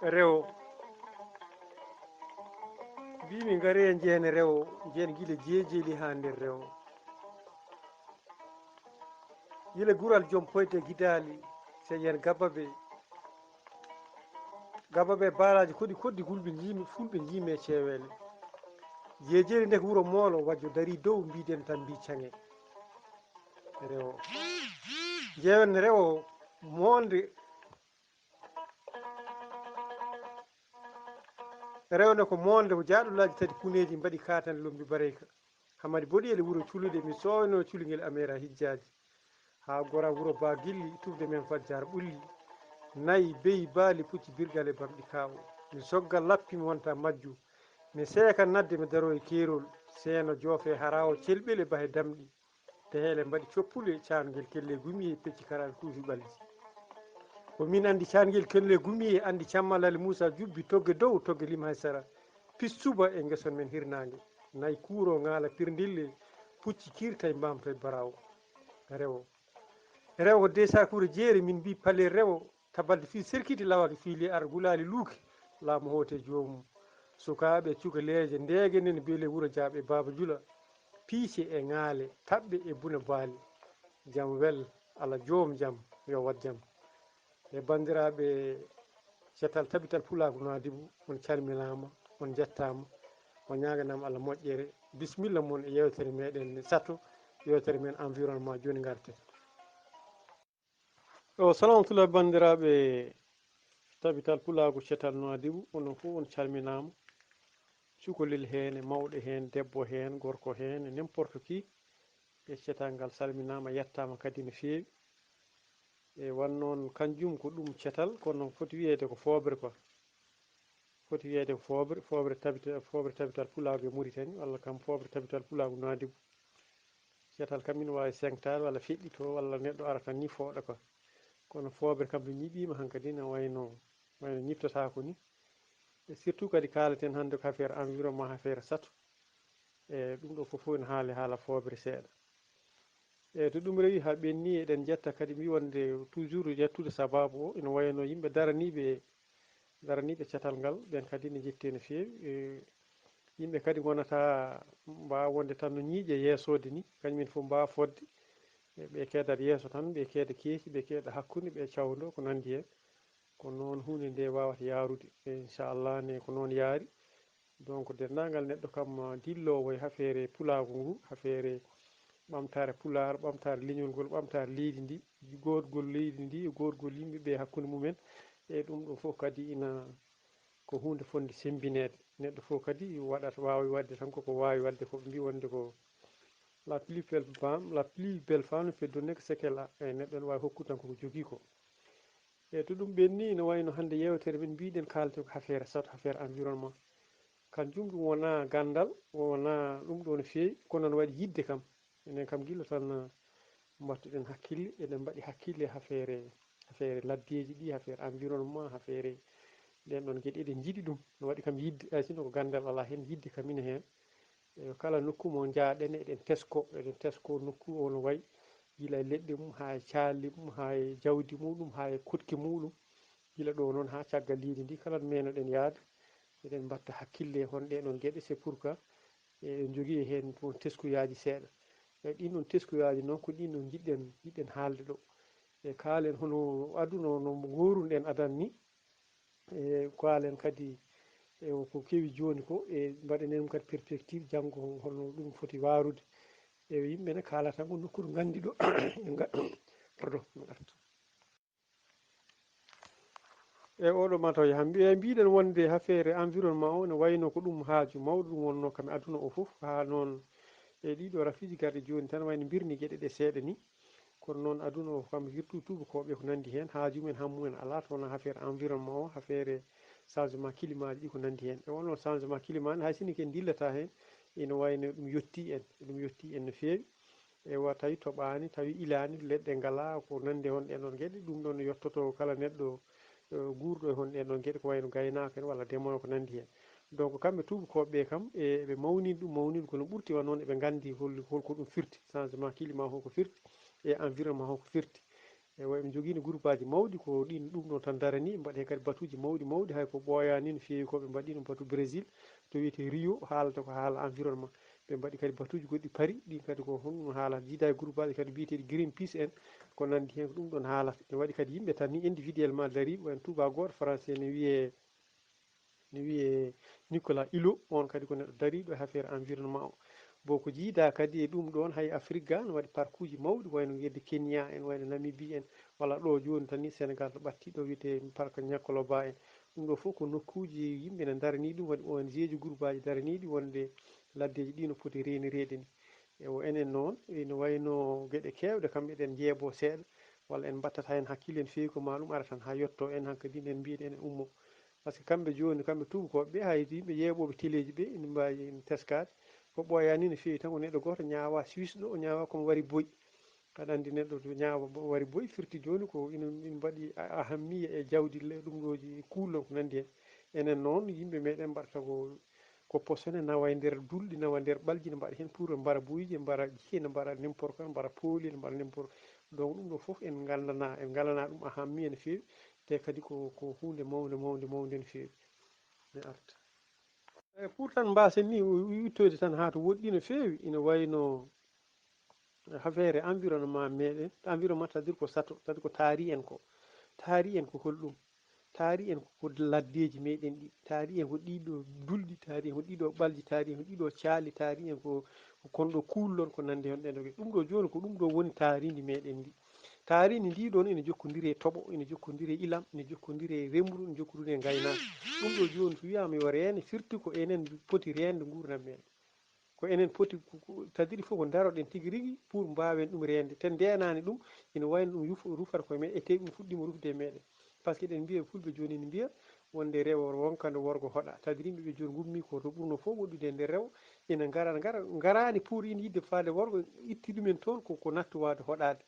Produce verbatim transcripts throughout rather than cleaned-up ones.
Rewo. Mbimi ngare en njehen rewo, njehen gila jeejeli haa nder rewo. Yila gural jom poyde gidaali, se yen gabba be. Gabba be baalaaji koɗi koɗi gulɓe njiimi, fulɓe njiimi e ceeweele. Jeejeli nder wuro moolo wajjo dari dow mbiiden tan mbi caŋe. Rewo. Njeewen rewo moonde. Rewde ko moonde, ko jaaɗulaaji tati puneeji mbaɗi kaatan lombi bareyka. Hamadi boɗi ele wuro culude, mi sooyno culingel Ameera hijjaaji. Haa gora wuro ba gilli, tufde men fajjar ɓulli. Nayi, beyi, baali, pucci, birgal e bamɗi kaawo. Mi sogga lappi, mi wonta majju. Mi seeka nadde, mi daro e keerol. Seeno joofe haraawo celɓel e bahe damɗi. Teheele mbaɗi coppule, caangel kelle gumi e pecci karaɗe kuufi ɓalji. Ko min anndi caangel kelle gumi e anndi cammalal Muusa jubbi togge dow, togge lim hay sara. Pis suba e ngeson men hirnaange. Nayi kuuro ŋaala pirndille, pucci kiirtay mbaamtay barawo. Rewo. Rewo ko desa kuuro jeere min mbi pale rewo. Tabalde fii serkiti lawake fii le ar gulaali luuki laamu hoote joomum. Sukaaɓe cukaleeje ndeege nen beele wuro jaaɓe baaba jula piice e ŋaale taɓɓe e buna baali. Jam wel ala joom jam yo wat jam. E banndiraaɓe cetal tabital pulaagu naadibu on calminaama on njettaama on ñaaganama Allah moƴƴere. Bismilla mon e yewtere meɗen sato yewtere men environnement jooni ngarten. O salamtula banndiraaɓe tabital pulaagu cetal noadibu onon fof on calminaama. Cukalel heen e mawɗo heen debbo heen gorko heen e n'importe qui e cetal ngal salminaama yettaama kadi no feewi. E wan noon kanjum ko ɗum cetal kono foti wiyeede ko foobre quoi. Foti wiyeede ko foobre foobre tabita foobre tabital pulaagu e Muritani walla kam foobre tabital pulaagu naadigu. Cetal kam ina waawi seŋtaade walla feɗɗitoo walla neɗɗo ara tan ni fooɗa quoi. Kono foobre kam so ñiɓiima hankadi ne wayno wayno ñiɓtataako ni. E surtout kadi kaalaten hannde ko affaire environnement affaire sato. E ɗum ɗo fof fof ene haali haala foobre seeɗa. E to ɗum rewi haa ɓenni eɗen njetta kadi mbi wonde toujours yettude sababu o ina wayno yimɓe daraniiɓe daraniiɓe catal ngal ɓen kadi ne njetti no feewi. E yimɓe kadi ngonata mbaawa wonde tan no ñiiƴe yeesoode ni kañumen fof mbaawa fodde. E ɓe keedat yeeso tan ɓe keeda keeci ɓe keeda hakkunde ɓe cawdo ko nandi heen. Ko noon huunde nde waawata yaarude. E inchallah ne ko noon yaari. Donc denndaangal neɗɗo kam dilloowo e hafeere pulaagu ngu hafeere ɓamtaare pulaar ɓamtaare leñol ngol ɓamtaare leydi ndi goodgol leydi ndi e goodgol yimɓe ɓe hakkunde mumen. E ɗum ɗum fof kadi ina ko huunde fotnde semmbineede. Neɗɗo fof kadi waɗata waawi waɗde tan koko waawi waɗde ko ɓe mbi wonde ko la plus belle femme la plus belle femme ne peut donner que ce qu'elle a. E neɗɗo ene waawi hokkude tan koko jogii ko. E to ɗum ɓenni ina wayno hannde yewtere men mbiɗen kaalten ko affaire sato affaire environnement. Kanjum ɗum wonaa ganndal wonaa ɗum ɗo no feewi kono no waɗi yiɗde kam. Enen kam gila tan mbattuɗen hakkille eɗen mbaɗi hakkille affaire affaire laddeeji ɗi affaire environnement affaire ɗen ɗon geɗe eɗen njiɗi ɗum no waɗi kam yiɗde hay sinno ko ganndal alaa heen yiɗde kam ina heen. E kala nokku mo njaaɗen eɗen tesko eɗen tesko nokku o no wayi gila e leɗɗe mum haa e caalli mum haa e jawdi muɗum haa e koɗki muɗum. Gila ɗo noon haa caggal leydi ndi kala no meenoɗen yahde eɗen mbatta hakkille e honɗe ɗon geɗe c'est pour que eɗen njogii heen toon teskuyaaji seeɗa. E ɗin ɗon teskuyaaji noon ko ɗin ɗon njiɗɗen njiɗɗen haalde ɗo. E kaalen hono aduna o no mo goorunɗen adan ni. E kaalen kadi e ko kewi jooni ko e mbaɗanen ɗum kadi perspective janngo hono ɗum foti waarude. E yimɓe ne kaalata ko nokkudu nganndi ɗo pardon mi artu. E oɗo mataw yaha mbiya mbiɗen wonde affaire environnement o ne wayno ko ɗum haaju mawɗo ɗum wonno kam e aduna o fof haa noon e ɗiɗo rafiiji garɗi jooni tan wayno mbirni geɗe ɗe seeɗa ni. Kono noon aduna o kam hirtu tuubakooɓe ko nanndi heen haaju mumen hammumen alaa to wonaa affaire environnement o affaire changement climat ji ɗi ko nanndi heen e wonno changement climat ne hay sini ken ndillata heen. Ina wayno ɗum yetti en ɗum yetti en no feewi. Ewa tawi toɓaani tawi ilaani leɗɗe ngalaa ko nanndi heen ɗeen ɗoon geɗe ɗum ɗoon yettoto kala neɗɗo guurɗo e heen ɗeen ɗoon geɗe ko wayno gaynaako en walla ndemoowo ko nanndi heen. Donc kamɓe tuubakooɓe ɓee kam eɓe mawnini ɗum mawnini kono ɓurti wa noon eɓe nganndi hol holko ɗum firti changement climat holko firti e environnement holko firti. Ewa, eɓe njogii groupaaji mawɗi, ko ɗin ɗum ɗon tan daranii. Ɓe mbaɗi heen kadi batuuji mawɗi mawɗi, hay ko ɓooyaani no feewi ko ɓe mbaɗi no batu Brésil, to wiyetee Rio, haalata ko haala environnement. Ɓe mbaɗi kadi batuuji goɗɗi Paris, ɗin kadi ko honɗum haala, jiidaa e groupaaji kadi biyeteeɗi Greenpeace en, ko nanndi heen ko ɗum ɗon haalata. Ne waɗi kadi yimɓe tan ni individuellement darii, wayi no tuubaa gooto français ne wiyee, ne wiyee Nicolas Hulot, on kadi ko neɗɗo dariiɗo e affaire environnement o. Bon, ko jiidaa kadi e ɗum ɗon, hay Afrique ga no waɗi parkuuji mawɗi, wayno ngedde Kenya en, wayno Namibie en, walla ɗo jooni tan ni Sénégal to ɓatti ɗo wiyetee parc Niokolo-Ba en. Ɗum ɗo fof ko nokkuuji yimɓe ne daranii ɗum, waɗi O N G ji, groupaaji daraniiɗi wonde laddeeji ɗi no poti reenireede ni. Ewo, enen noon, ene wayno geɗe keewɗe kam eɗen njeeboo seeɗa, walla en mbattata heen hakkille no feewi, ko maa ɗum ara tan haa yetto en, hankadi en mbiyen ene ummoo. Par ce que kamɓe jooni, kamɓe tuubakooɓe ɓe, hay yimɓe yeeɓooɓe teleeji ɓe, ene mbaawi en teskaade. Ko ɓooyaani no feewi tan, ko neɗɗo gooto ñaawaa Suisse ɗo, o ñaawaa ko mo wari boy. Aɗa anndi neɗɗo to ñaawa bo-, wari boy, firti jooni ko ina, ina mbaɗi a-, ahammiya e jawdi le-, ɗum ɗooji kuullon ko nanndi heen. Enen noon, yimɓe meɗen mbaɗata ko, ko posone nawa e nder dulɗi, nawa e nder ɓalji, ne mbaɗa heen pour mbara boyji, mbara jihe, ne mbara n'importe quoi, mbara pooli, ne mbara n'importe. Donc, ɗum ɗo fof en ngandana, en ngalana ɗum ahammiya no feewi, te kadi ko, ko huunde mawnde, mawnde, mawnde no feewi. Mi arta. E pour tan mbaasen ni wittoyde tan haa to woɗɗi no feewi, ina wayno affaire environnement meɗen, environnement, c'est-à-dire ko sato, c'est-à-dire ko taari en ko. Taari en ko holɗum? Taari en ko, ko laddeeji meɗen ɗi. Taari en ko ɗiɗo dulɗi, taari en ko ɗiɗo ɓalji, taari en ko ɗiɗo caali, taari en ko, ko kon ɗo kuullon, ko nanndi heen ɗen ɗo. Ɗum ɗo jooni ko ɗum ɗo woni taarindi meɗen ndi. Taarindi ndi ɗon ene jokkondiri e toɓo, ene jokkondiri e ilam, ene jokkondiri e remru, ene jokkondiri e ngaynaaka. Ɗum ɗo jooni so wiyaama yo reene, firti ko enen poti reende nguurndam meɗen. Ko enen poti, ko, ko, c'est-à-dire il faut ko ndaroɗen tigi rigi pour mbaawen ɗum reende. Te ndeenaani ɗum, ina wayno ɗum yuf-, rufata koye meɗen, e tawi ɗum fuɗɗiima rufde e meɗen. Par ce que eɗen mbiya, Fulɓe jooni ene mbiya, wonde rewo ronka nde worgo hoɗa. C'est-à-dire yimɓe ɓe jooni ngummii ko to ɓurno fof woɗɗude e nder rewo, ina ngara, ngara, ngaraani pour ina yiɗde faade worgo, itti ɗumen toon ko, ko natti waawde hoɗaade.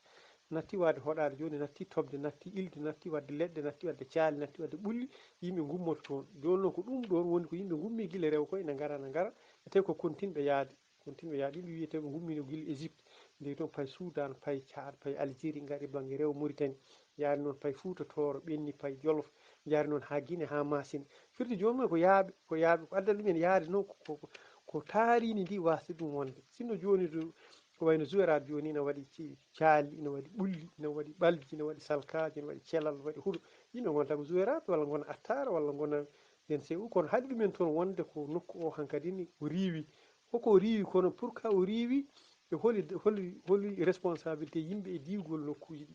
Natti waawde hoɗaade jooni, natti toɓde, natti ilde, natti waɗde leɗɗe, natti waɗde caali, natti waɗde ɓulli, yimɓe ngummoto toon. Jooni noon ko ɗum ɗoon woni ko yimɓe ngummii gila rewo ko ina ngara, ina ngara, e tawi ko kontinɓe yahde. Kontinɓe yahde, ɗiɗo wiyetee ɓe ngummiino gila Égypte, ndewi toon payi Soudan, payi Tchad, payi Algérie, ngari bannge rewo Mauritanie, yaari noon payi Fuuta Tooro, ɓenni payi Jolof, njaari noon haa Guinée, haa Maasina. Firti jooni ko yaaɓe, ko yaaɓe, ko addani ɗumen yahde noon ko, ko, ko taariindi ndi waasde ɗum wonde. Sinno jooni to, ko wayno Zouérate jooni ina waɗi ci-, caali, ina waɗi ɓulli, ina waɗi ɓalji, ina waɗi salkaaji, ina waɗi celal, waɗi huɗo. Yimɓe ngonta ko Zouérate, walla ngona Attaara, walla ngona Nden sewu, kono haɗi ɗumen toon wonde ko nokku o hankadi ni o riiwi. Hoko o riiwi, kono pour que o riiwi, e holi, holi, holi responsabilité yimɓe e diwgol nokkuuji ɗi?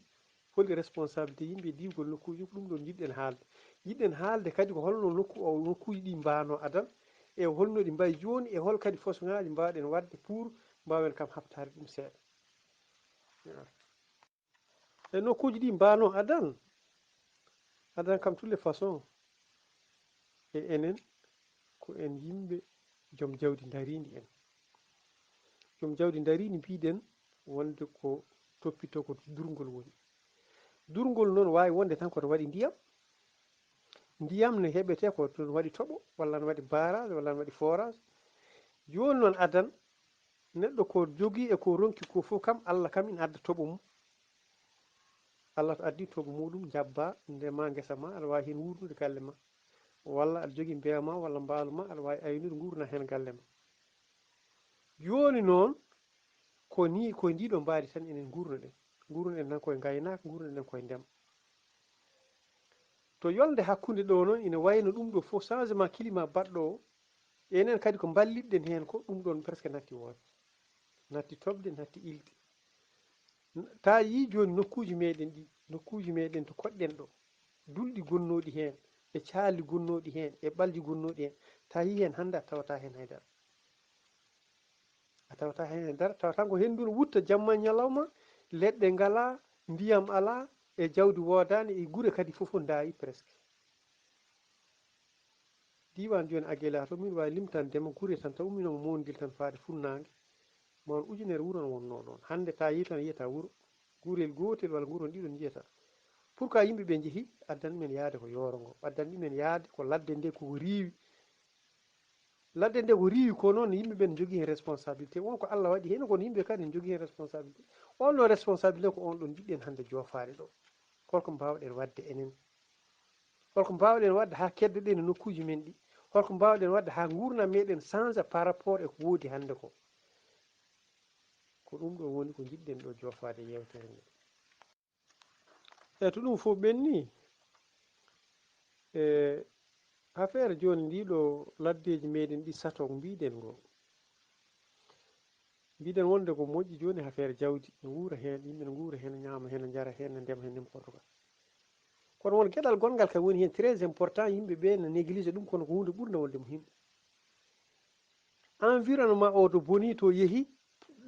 Holi responsabilité yimɓe e diwgol nokkuuji? Ko ɗum ɗoon njiɗɗen haalde. Njiɗɗen haalde kadi ko holno nokku o, nokkuuji ɗi mbaano adan, e holno ɗi mbayi jooni, e hol kadi façon ŋaaji mbaawɗen waɗde pour mbaawen kam haɓtaade ɗum seeɗa. E nokkuuji ɗi mbaano adan, adan kam toutes les façons, e enen ko en yimɓe joom jawdi ndariindi en. Joom jawdi ndariindi mbiɗen wonde ko toppitoo ko durngol woni. Durngol noon waawi wonde tan ko no waɗi ndiyam. Ndiyam ne heɓetee ko no waɗi toɓo, walla no waɗi barrage, walla no waɗi forage. Jooni noon adan, neɗɗo ko jogii e ko ronki ko fof kam, Allah kam ina adda toɓo mum. Allah to addi toɓo muɗum, njabbaa, ndemaa ngesa ma, aɗa waawi heen wuurnude galle ma. Walla aɗa jogii mbeewa ma, walla mbaalu ma, aɗa waawi aynude, nguurnaa heen galle ma. Jooni noon, ko nii, ko e ndii ɗoo mbaadi tan enen nguurnoɗen. Nguurnoɗen tan koye ngaynaaka, nguurnoɗen koye ndema. To yolnde hakkunde ɗoo noon, ina wayno ɗum ɗoo fof changement climat baɗɗo o, enen kadi ko mballitɗen heen ko, ɗum ɗoon presque natti woote. Natti toɓde, natti ilde. N-, ta yii jooni nokkuuji meɗen ɗi, nokkuuji meɗen to koɗɗen ɗo, dulɗi gonnooɗi heen, e caali gonnooɗi heen, e ɓalji gonnooɗi heen, ta yii heen hannde a tawata heen hay dara. A tawata heen hay dara, tawata ko henndu no wutta jamma e ñalawma, leɗɗe ngalaa, ndiyam alaa, e jawdi woodaani, e gure kadi fof fof ndaayi presque. Diiwaan jooni Aguelhok to, miɗo waawi limtande ma gure tan, taw ummiima mo Moondil tan faade funnaange, ma won ujunere wuro no wonnoo ɗoon. Hannde ta yii tan yiyata wuro, gurel gootel walla nguron ɗiɗon njiyata. Pourquoi yimɓe ɓe njehi? Addani men yahde ko yooro ngo, addani men yahde ko ladde nde ko riiwi. Ladde nde ko riiwi ko noon, yimɓe ɓen njogii heen responsabilité. Won ko Allah waɗi heen, kono yimɓe kadi njogii heen responsabilité. On ɗon responsabilité ko on ɗon njiɗɗen hannde joofaade ɗo. Holko mbaawɗen waɗde enen? Holko mbaawɗen waɗde haa keddoɗen e nokkuuji men ɗi? Holko mbaawɗen waɗde haa nguurndam meɗen changea par rapport e ko woodi hannde ko? Ko ɗum ɗo woni ko njiɗɗen ɗo joofaade yeewtere nde. E to ɗum fof ɓenni, e affaire jooni ndi ɗo laddeeji meɗen ɗi sato ko mbiɗen ngo. Mbiɗen wonde ko moƴƴi jooni affaire jawdi, ne wuura heen, yimɓe ne nguura heen, ñaama heen, njara heen, ndema heen, n'importe quoi. Kono won geɗal gonngal kam woni heen très important, yimɓe ɓe ne néglige ɗum, kono ko huunde ɓurnde wonde muhimmi. Environnement o to boni, to yehi,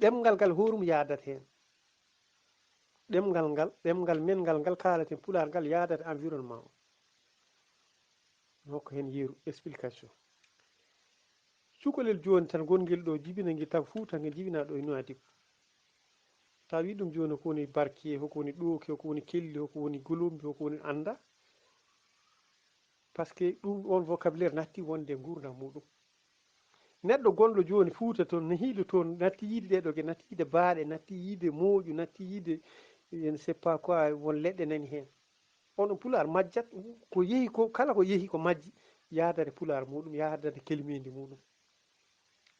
ɗemngal ngal hoorum yaadat heen. Ɗemngal ngal, ɗemngal men ngal, ngal kaalaten pulaar ngal yaadat environnement o. Mi hokka heen yeru, explication. Cukalel jooni tan gonngel ɗo jibina ngi taw Fuuta nge jibina ɗo e Nouadhibou. Tawi ɗum jooni ko woni barke, hoko woni ɗooki, hoko woni kelli, hoko woni golombi, hoko woni annda. Par ce que ɗum on vocabulaire natti wonde nguurndam muɗum. Neɗɗo gonɗo jooni Fuuta toon, nehiiɗo toon, natti yiide ɗee ɗo ge, natti yiide baaɗe, natti yiide mooƴu, natti yiide, je ne sais pas quoi, won leɗɗe nani heen. On ɗon pulaar majjat, ko yehi ko, kala ko yehi ko majji, yaadata e pulaar muɗum, yaadata e kelmeendi muɗum.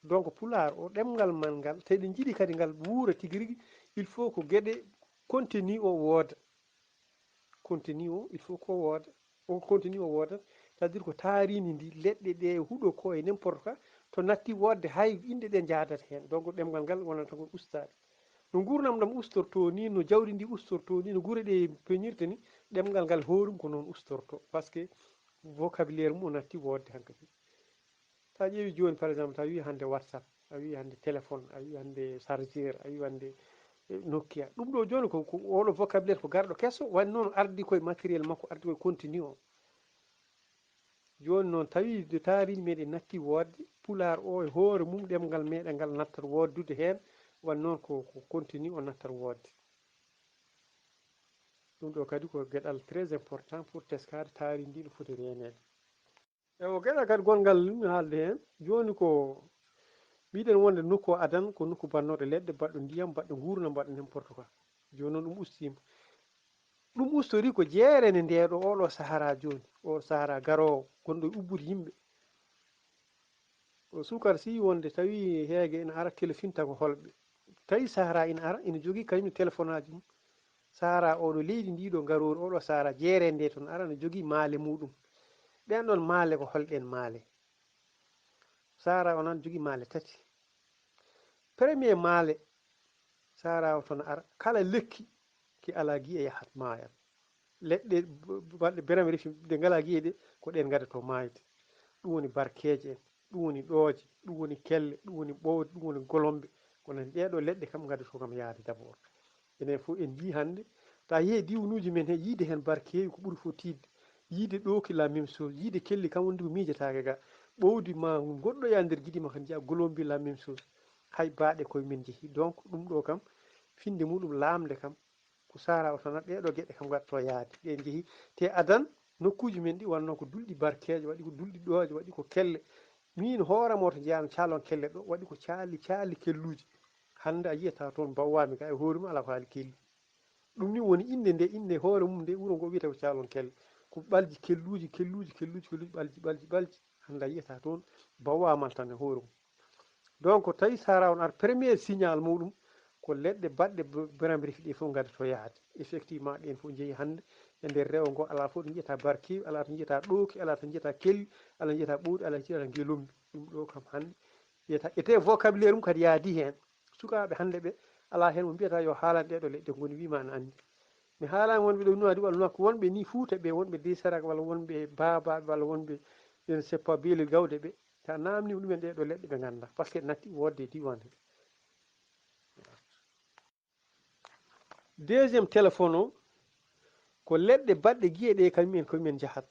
Donc pulaar o ɗemngal man ngal, te eɗen njiɗi kadi ngal wuura tigi rigi, il faut ko geɗe contenu o wooda. Contenu o, il faut ko wooda. O contenu o wooda, c'est-à-dire ko taariindi ndi, leɗɗe ɗe, huɗo ko e n'importe quoi, to natti woodde hay inɗe ɗe njaadata heen. Donc ɗemngal ngal wonata ko ustaade. No nguurndam ɗam ustortoo ni, no jawdi ndi ustortoo ni, no gure ɗe peñirta ni, ɗemngal ngal hoorum ko noon ustortoo. Par ce que vocabulaire mum o natti woodde hankadi. So a ƴeewi jooni, par exemple, a wiyi hannde WhatsApp, a wiyi hannde téléphone, a wiyi hannde chargeur, a wiyi hannde, eh, Nokia. Ɗum ɗo jooni ko, ko oɗo vocabulaire ko garɗo keso, wani noon ardi koye matériel makko, ardi koye contenu o. Jooni noon, tawi de taariindi meɗen natti woodde, pulaar o e hoore mum ɗemngal meɗen ngal nattat wooddude heen, wani noon ko, ko contenu o nattat woodde. Ɗum ɗo kadi ko geɗal très important pour teskaade taariindi ndi no foti reeneede. E o geɗal kadi gonngal mi haalde heen, jooni ko mbiɗen wonde nokku o adan ko nokku baɗnooɗo leɗɗe, baɗɗo ndiyam, baɗɗo nguurndam, baɗɗo n'importe quoi. Jooni noon ɗum ustiima. Ɗum ustori ko jeerende nde ɗo oɗo Sahara jooni, o Sahara garoowo, gonɗo e ubbude yimɓe. O sukar si wonde tawi heege ina ara, kelo finta ko holɓe. Tawi Sahara ina ara, ina jogii kañum téléphone aji mum. Sahara oɗo leydi ndi ɗo ngaroori, oɗo Sahara jeerende nde toon ara, ina jogii maale muɗum. Ɗen ɗon maale ko holɗen maale? Sahara o nan jogii maale tati. Premier maale, Sahara o toon ara, kala lekki ki alaa giye yahat maayat. Leɗɗe b-, b-, baɗɗe berame refi ɗe ngalaa giye ɗe, ko ɗen ngadato maayde. Ɗum woni barkeeje en, ɗum woni ɗooje, ɗum woni kelle, ɗum woni ɓowde, ɗum woni golombe. Ko nan ɗee ɗoo leɗɗe kam ngadato kam yaade d'abord. Enen fof en njii hannde, ta yehi diwnuuji men he, yiide heen barkeewi ko ɓuri fof tiiɗde. Yiide ɗooki la même chose, yiide kelli kam wonde ko miijetaake ga. Ɓowdi ma goɗɗo yaa nder gidi ma kadi njiya golombi la même chose. Hay baaɗe koye men njehi. Donc ɗum ɗo kam, finde muɗum laamde kam, ko Sahara o tan, ɗee ɗoo geɗe kam ngatto yaade. Ɗe njehi, te adan nokkuuji men ɗi wonno ko dulɗi barkeeje, waɗi ko dulɗi ɗooje, waɗi ko kelle. Miin hoore am o to njeyaano caalon kelle ɗo, waɗi ko caali, caali kelluuji. Hannde a yiyata toon bawwaami ka e hoore mum alaa ko haali kelli. Ɗum ni woni innde nde, innde hoore mum nde wuro ngo wiyata ko Caalon Kelle. Ko ɓalji kelluuji, kelluuji, kelluuji, kelluuji, ɓalji, ɓalji, ɓalji. Hannde a yiyata toon bawwaamal tan e hoore mum. Donc tawi Sahara on ar premier signal muɗum ko leɗɗe baɗɗe b-, berame refi ɗe fof ngadato yaade. Effectivement ɗen fof njehi hannde e nder rewo ngo, alaa fof ɗo njiyata barkeewi, alaa to njiyata ɗooki, alaa to njiyata kelli, alaa njiyata ɓowɗi, alaa njiyata ngelombi. Ɗum ɗo kam hannde wiyata, ete vocabulaire mum kadi yaadi heen. Sukaaɓe hannde ɓe, alaa heen mo mbiyata yo haalan ɗee ɗoo leɗɗe ngoni wiima ana anndi. Mi haalaani wonɓe ɗo Nuwaadi walla Nokku, wonɓe ni Fuuta ɓe, wonɓe Deysaraak walla wonɓe Baabaaɓe walla wonɓe, je ne sais pas, Beeli Gawde ɓe. Sa naamnii ɗumen ɗee ɗoo leɗɗe ɓe ngannda, par ce que natti woodde e diiwaan he. Deuxième téléphone o, ko leɗɗe baɗɗe giye ɗe kañum en koye men njahat.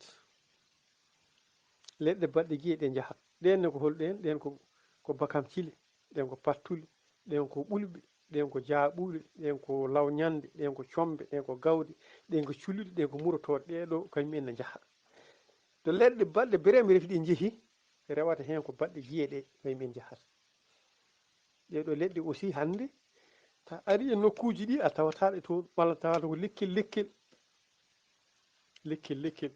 Leɗɗe baɗɗe giye ɗe njahat. Ɗen ne ko holɗen? Ɗen ko, ko bakam cile, ɗen ko pattule, ɗen ko ɓulɓe, ɗen ko jaaɓuule, ɗen ko lawñande, ɗen ko combe, ɗen ko gawde, ɗen ko culluɗe, ɗen ko murotooɗe. Ɗee ɗoo kañum en ne njaha. To leɗɗe baɗɗe bereme refi ɗe njehi, rewata heen ko baɗɗe giye ɗe kañum en njahata. Ɗee ɗoo leɗɗe aussi hannde, ta ari e nokkuuji ɗi, a tawata ɗe toon, walla tawata ko lekkel, lekkel. Lekkel, lekkel.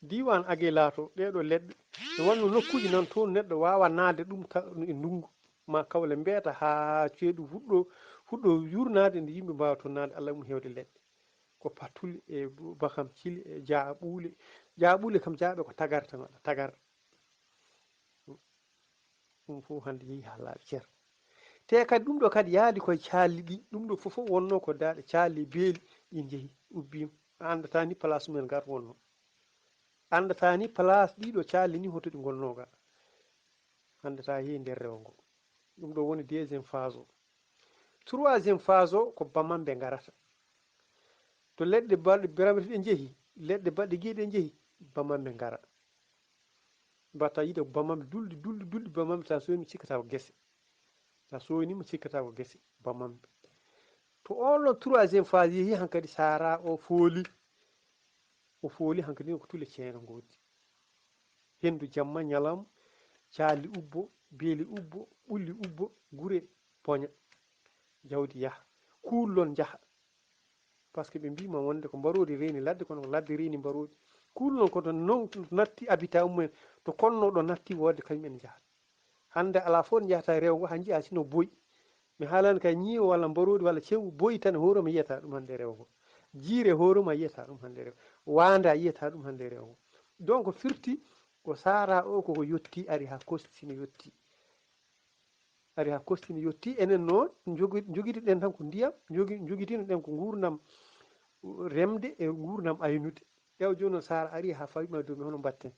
Diiwaan Agee Laato, ɗee ɗoo leɗɗe, no wonno nokkuuji nan toon, neɗɗo waawa naatde ɗum ta-, e ndunngu, ma kawle mbeeta haa ceeɗu fuɗɗo, fuɗɗo yuurnaade, nde yimɓe mbaawa toon naatde, Alla mum heewde leɗɗe. Ko patule e bakam cili e jaaɓuule. Jaaɓuule kam, jaaɓe ko tagar tan waɗa, tagar. Ɗum fof hannde yehi haa laaɓi cer. Te kadi ɗum ɗo kadi yaadi koye caalli ɗi, ɗum ɗo fof fof wonnoo ko daaɗe caalli beeli ɗi njehi, ubbiima. A anndataa ni place mumen ngar wonnoo. A anndataa ni place ɗii ɗo caalli ni hoto ɗi ngonnoo ga. Hannde ta yehi nder rewo ngo. Ɗum ɗo woni deuxième phase o. Troisième phase o ko bamamɓe ngarata. To leɗɗe balɗe biramre ɗe njehi, leɗɗe balɗe giye ɗe njehi, bamamɓe ngara. Mbatta yiide ko bamamɓe dulɗi, dulɗi, dulɗi bamamɓe, ta soyni cikkata ko gese. Ta soyni mo cikkata ko gese, bamamɓe. To on ɗon troisième phase yehi hankadi, Sahara o fooli. O fooli hankadi ko tule ceeno ngoodi. Henndu jamma, ñalawma, caali ubbo, beeli ubbo, ɓulli ubbo, gure poña, jawdi yaha, kuullon njaha. Par ce que ɓe mbiima wonde ko mbaroodi reeni ladde, kono ko ladde reeni mbaroodi. Kuullon ko to non natti habitat mumen, to konno ɗo natti woodde, kañum en njahata. Hannde alaa fof njahata rewo ngo, haa njiya sino boyi. Mi haalani kay ñiiwo walla mbaroodi walla cewu boyi tan, hoore ma yiyata ɗum hannde rewo ngo. Jiire hoore ma yiyata ɗum hannde rewo. Waanda yiyata ɗum hannde rewo ngo. Donc firti ko Sahara o koko yotti, ari haa Kosti no yotti. Ari haa Kosti no yotti. Enen noon njogi-, njogitiɗen tan ko ndiyam, njogi-, njogitino ɗen ko nguurndam remde e nguurndam aynude. Ƴeew jooni noon Sahara ari haa fawi ma dow, mi hono mbatten?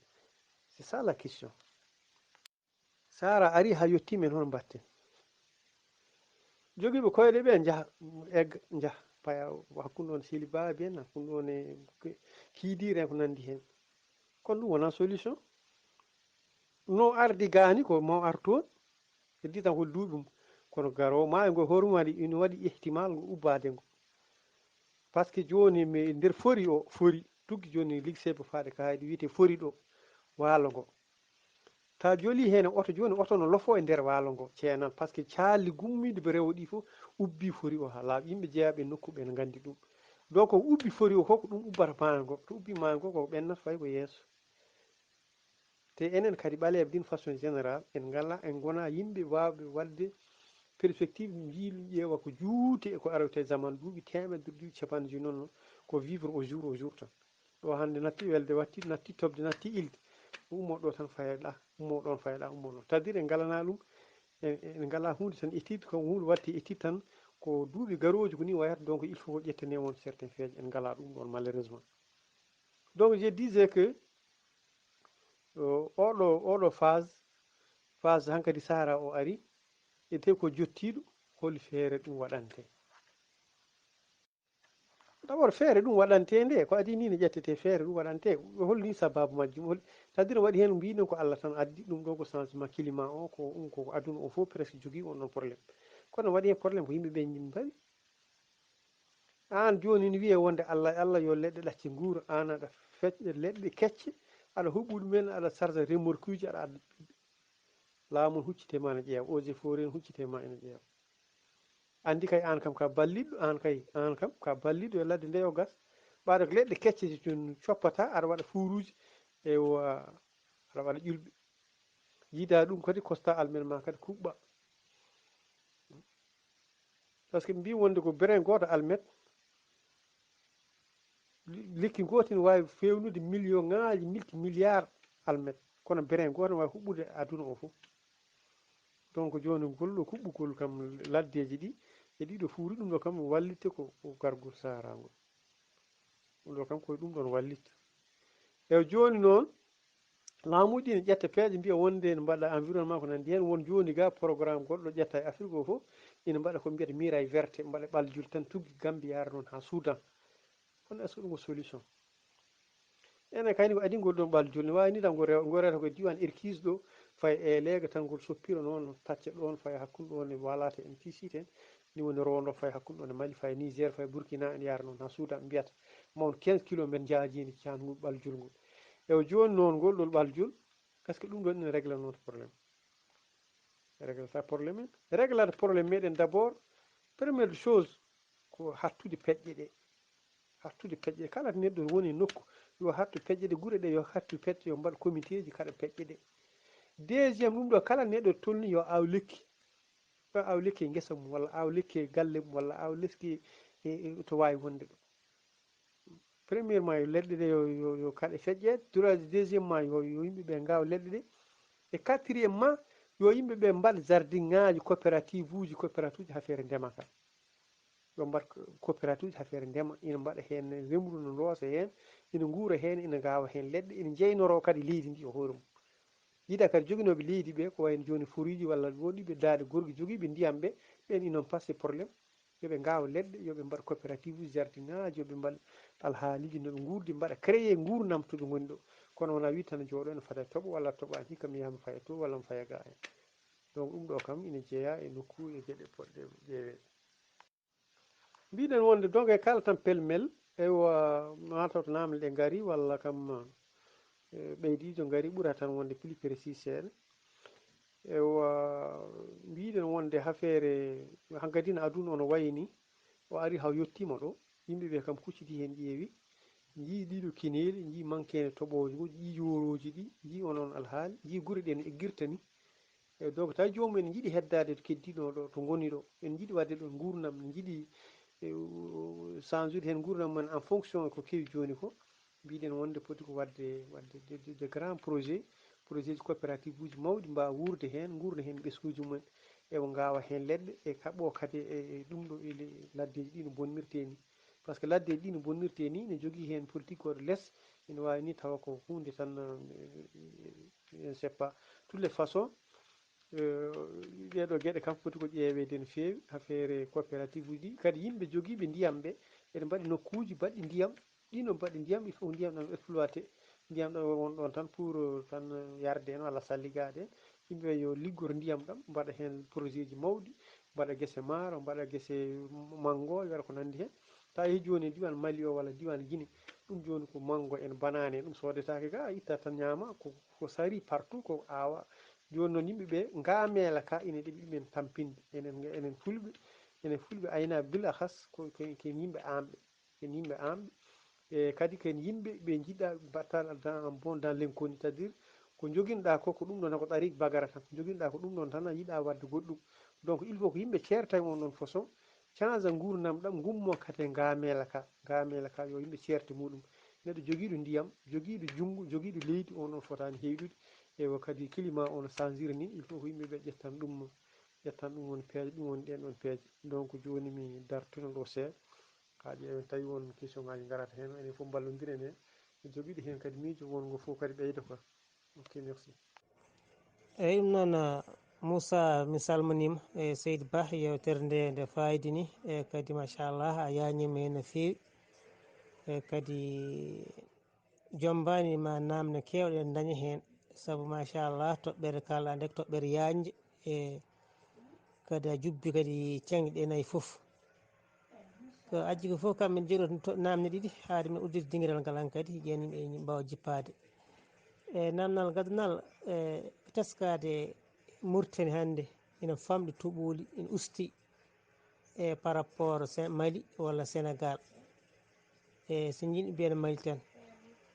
C'est ça la question. Sahara ari haa yotti, men hono mbatten? Jogiiɓe koyɗe ɓe njaha, egga, njaha, paya hakkunde on Seliba ɓen, hakkunde on e Kiidiire en ko nanndi heen. Kono ɗum wonaa solution. No ardi gaani ko mo ar toon, heddi tan ko duuɓi mum. Kono garoowo maayo ngo hoore mum waɗi, ina waɗi ihtimal ngo ubbaade ngo. Par ce que jooni mi nder fori o, fori, tuggi jooni ligseeɓe faade kaydi wiyetee fori ɗo, waalo ngo. Ta joli heen e oto, jooni oto no lofo e nder waalo ngo, ceenan, par ce que caali gummiiɗi ɓe rewo ɗi fof ubbi fori o haa laaɓi. Yimɓe jeeyaɓe nokku ɓe no nganndi ɗum. Donc, o ubbi fori o ko, ko ɗum ubbata maayo ngo. To ubbi maayo ngo, ko ɓennata fayi ko yeeso. Te enen kadi ɓaleeɓe d'une façon générale, en ngala, en ngona yimɓe waawɓe waɗde perspective, njiilu, ƴeewa ko juuti e ko aroyta e zaman, duuɓi teemedde, duuɓi capanɗe joyi noon, ko vivre au jour au jour tan. Ɗo hannde natti welde, watti, natti toɓde, natti ilde. Ummo ɗo tan fayɗa, ummo ɗon fayɗa, ummo ɗon. C'est-à-dire en ngalana ɗum, en, en ngala huunde tan étude, ko huunde waɗte étude tan, ko duuɓi garooji ko ni wayata, donc il faut ko ƴettane on certains feeje, en ngala ɗum ɗon malheureusement. Donc je disais que, euh, oɗo, oɗo phase, phase hankadi Sahara o ari, e te ko jottiɗo, hol feere ɗum waɗante? D'abord, feere ɗum waɗantee nde, ko adii nii ne ƴettete feere ɗum waɗantee, holni sababu majjum, hol, c'est-à-dire waɗi heen mbiyɗen ko Allah tan addi ɗum ɗo, ko changement climat o, ko ɗum ko aduna o fof presque jogii on ɗon problème. Kono waɗi heen problème ko yimɓe ɓe mbawi. Aan jooni ne wiyee wonde Allah, Allah yo leɗɗe ɗacce nguura, aan aɗa feƴƴa leɗɗe kecce, aɗa huɓɓu ɗumen, aɗa sarsa remorque uji, aɗa adda. Laamu huccite ma ene ƴeewa, eaux et forêts huccite ma ene ƴeewa. Anndi kay aan kam ka balliɗɗo, aan kay, aan kam ka balliɗɗo e ladde nde yo gas. Ɓaade ko leɗɗe kecce ɗe tun coppata, aɗa waɗa fuuruuji, e wa-, aɗa waɗa ƴulɓe. Yiida ɗum kadi, kosta almet ma kadi kuɓɓa. Par ce que mbi wonde ko brin gooto almet, li-, lekki gooto ne waawi feewnude million ŋaaji, milki milliard almet. Kono brin gooto ne waawi huɓɓude aduna o fof. Donc jooni ngol ɗo kuɓɓugol kam laddeeji ɗi, e ɗiɗo fuuri ɗum ɗo kam wallitte ko, ko gargol Sahara ngol. Ɗum ɗo kam koye ɗum ɗon wallitta. E jooni noon, laamuuji ɗi ne ƴetta peeje, mbiya wonde ne mbaɗa environnement ko nanndi heen. Won jooni ga programme goɗɗo ƴetta e Afrique o fof, ina mbaɗa ko mbiyata muraille verte, mbaɗa ɓaljul tan tuggi Gambie yara noon haa Soudan. Kono est-ce que ɗum ko solution? Enen kayni ko adii ngol ɗon ɓaljul, ne waawi ni tan ngol rew-, ngol rewata ko e diiwaan Irkis ɗo, faya e leega tan ngol soppira noon, tacca ɗoon, faya hakkunde ɗoon e Walata en, Kisit en, ni woni rondo, faya hakkunde ɗoon e Mali, faya Niger, faya Burkina, en yara noon haa Soudan, mbiyata mawɗo quinze kilomètres njaajeendi caangol ɓaljol ngol. E o jooni noon ngol ɗon ɓaljol, est-ce que ɗum ɗoon ina régla noon problème? Réglata problème en. Réglata problème meɗen d'abord, première chose, ko hattude peƴƴe ɗe. Hattude peƴƴe ɗe. Kala to neɗɗo woni e nokku, Yo hattu peƴƴe ɗe gure ɗe, yo hattu peƴƴe, yo mbaɗ comité ji kaɗa peƴƴe ɗe. Deuxième, ɗum ɗo kala neɗɗo tolni yo aw lekki. Yo aw lekki e ngesa mum, walla aw lekki e galle mum, walla aw lekki e, e, e to waawi wonde ɗo. Premièrement, yo leɗɗe ɗe yo, yo, yo kaɗe feƴƴe. Trois, deuxièmement, yo, yo yimɓe ɓe ngaawa leɗɗe ɗe. E quatrièmement, yo yimɓe ɓe mbaɗ jardin ŋaaji, coopérative uji, coopérative uji haa feere ndema ka. Yo mbaɗ coopérative haa feere ndema, ina mbaɗa heen remru no loosa heen, ina nguura heen, ina ngaawa heen leɗɗe, ina njeynoro kadi leydi ndi e hoore mum. Yiɗa kadi joginooɓe leydi ɓe, ko wayno jooni foriiji walla woɗɗiiɓe daaɗe gorgi jogiiɓe ndiyam ɓe, ɓeen ina passe problème. Yo ɓe ngaawa leɗɗe, yo ɓe mbaɗ coopérative uji, jardin ŋaaji, yo ɓe mbaɗ alhaaliiji no ɓe nguurdi, mbaɗa créé nguurndam to ɓe ngoni ɗo. Kono wonaa wiide tan jooɗo ene fada toɓo walla toɓaani, hikka mi yaha mi faya to walla mi faya ga en. Donc ɗum ɗo kam ina jeyaa e nokku e geɗe poɗɗe ƴeeweede. Mbiɗen wonde donc e kala tan pelmel, eywa, mataw to naamne ɗe ngari walla kam, eh, ɓeydiijo ngari ɓura tan wonde plus précis seeɗa. Eywa, mbiɗen wonde hafeere hankadin aduna ono wayni, o ari haw yettiima ɗo, yimɓe ɓe kam kuccidi heen ƴeewi, njii ɗiɗo kineeli, njii mankeene toɓooje, njii yoorooji ɗi, njii on on alhaali, njii gure ɗen eggirta ni. E donc tawi joomum en njiɗi heddaade to keddiɗo ɗo, to ngoni ɗo, en njiɗi waɗde ɗo nguurndam, en njiɗi, e, change ude heen nguurndam men en fonction ko kewi jooni ko. Mbiɗen wonde poti ko waɗde, waɗde de, de, de grand projet, projet ji coopérative uji mawɗi mbaawa wuurde heen, nguurda heen ɓesnguuji mumen, ewa ngaawa heen leɗɗe, e kaɓoo kadi e, e ɗum ɗo e le-, laddeeji ɗi no bonnirtee ni. Par ce que laddeeji ɗi no bonnirtee ni, ne jogii heen politique gooto les, ene waawi ni tawa ko huunde tan, eh, eh, je ne sais pas. Toutes les façons, eh, ɗee ɗoo geɗe kam foti ko ƴeeweede no feewi, affaire coopérative uji ɗi. Kadi yimɓe jogiiɓe ndiyam ɓe, eɓe mbaɗi nokkuuji baɗɗi ndiyam, ɗi no mbaɗi ndiyam, il faut ndiyam ɗam exploité. Ndiyam ɗam won ɗon tan pour, eh, tan, eh, yarde en walla salligaade en. Yimɓe ɓe yo liggor ndiyam ɗam, mbaɗa heen projet ji mawɗi, mbaɗa gese maaro, mbaɗa gese manngo, e waɗa ko nanndi heen. Tawi jooni e diiwaan Mali o walla diiwaan Guinée, ɗum jooni ko manngo en, banaane en, ɗum soodetaake ga, a itta tan ñaama, ko, ko sari partout, ko aawa. Jooni noon yimɓe ɓe, ngaameela ka, ina ɗeɓi ɗumen tampinde. Enen, enen Fulɓe, enen Fulɓe aynaaɓe bil akhas, ko, ko, ko yimɓe aamɓe. Ken yimɓe aamɓe. E kadi ken yimɓe ɓe njiɗɗa battal dans, en bon dans l'inconnu, c'est-à-dire ko joginɗa ko, ko ɗum ɗon, ko tariq bagara tan. Ko joginɗa ko ɗum ɗon tan, a yiɗa wadde goɗɗum. Donc, il faut ko yimɓe ceerta e on ɗon façon, change nguurndam ɗam, ngummo kate ngamela ka. Ngamela ka yo yimɓe ceerte muɗum. Neɗɗo jogiiɗo ndiyam, jogiiɗo junngo, jogiiɗo leydi, on ɗon fotaani heyɗude. Ewa, kadi climat on changir ni, il faut ko yimɓe ɓe ƴettan ɗum, ƴettan ɗum won peeje, ɗum woni ɗen ɗon peeje. Donc, jooni mi dartino ɗo seeɗa. Haa ƴeewen tawi won question ngaji ngarata heen, enen fof mballondiren heen. Jogiiɗo heen kadi miijo wonngo fof kadi ɓeyda quoi. Ok, merci. Eyyi, ɗum noon, ah, Moussa, mi salminiima. E Seydi Bah, yewtere nde, nde fayidi ni, e kadi machallah a yaañiima heen no feewi. E kadi jombani ma naamne keewɗe en daña heen, sabu machallah toɓɓere kala nde ko toɓɓere yaañde, e kadi a jubbi kadi ceŋɗe nayi fof. Ko addi ko fof kam min jeɗo to naamne ɗiɗi haade min uddirde dingiral ngal hankadi, ƴeew yimɓe mbaawa jippaade. E naamnal gadunal, e teskaade Mauritanie hannde ina famɗi toɓooli, ina usti e par rapport Sen-, Mali walla Sénégal. E so njiɗmi mbiyen Mali tan.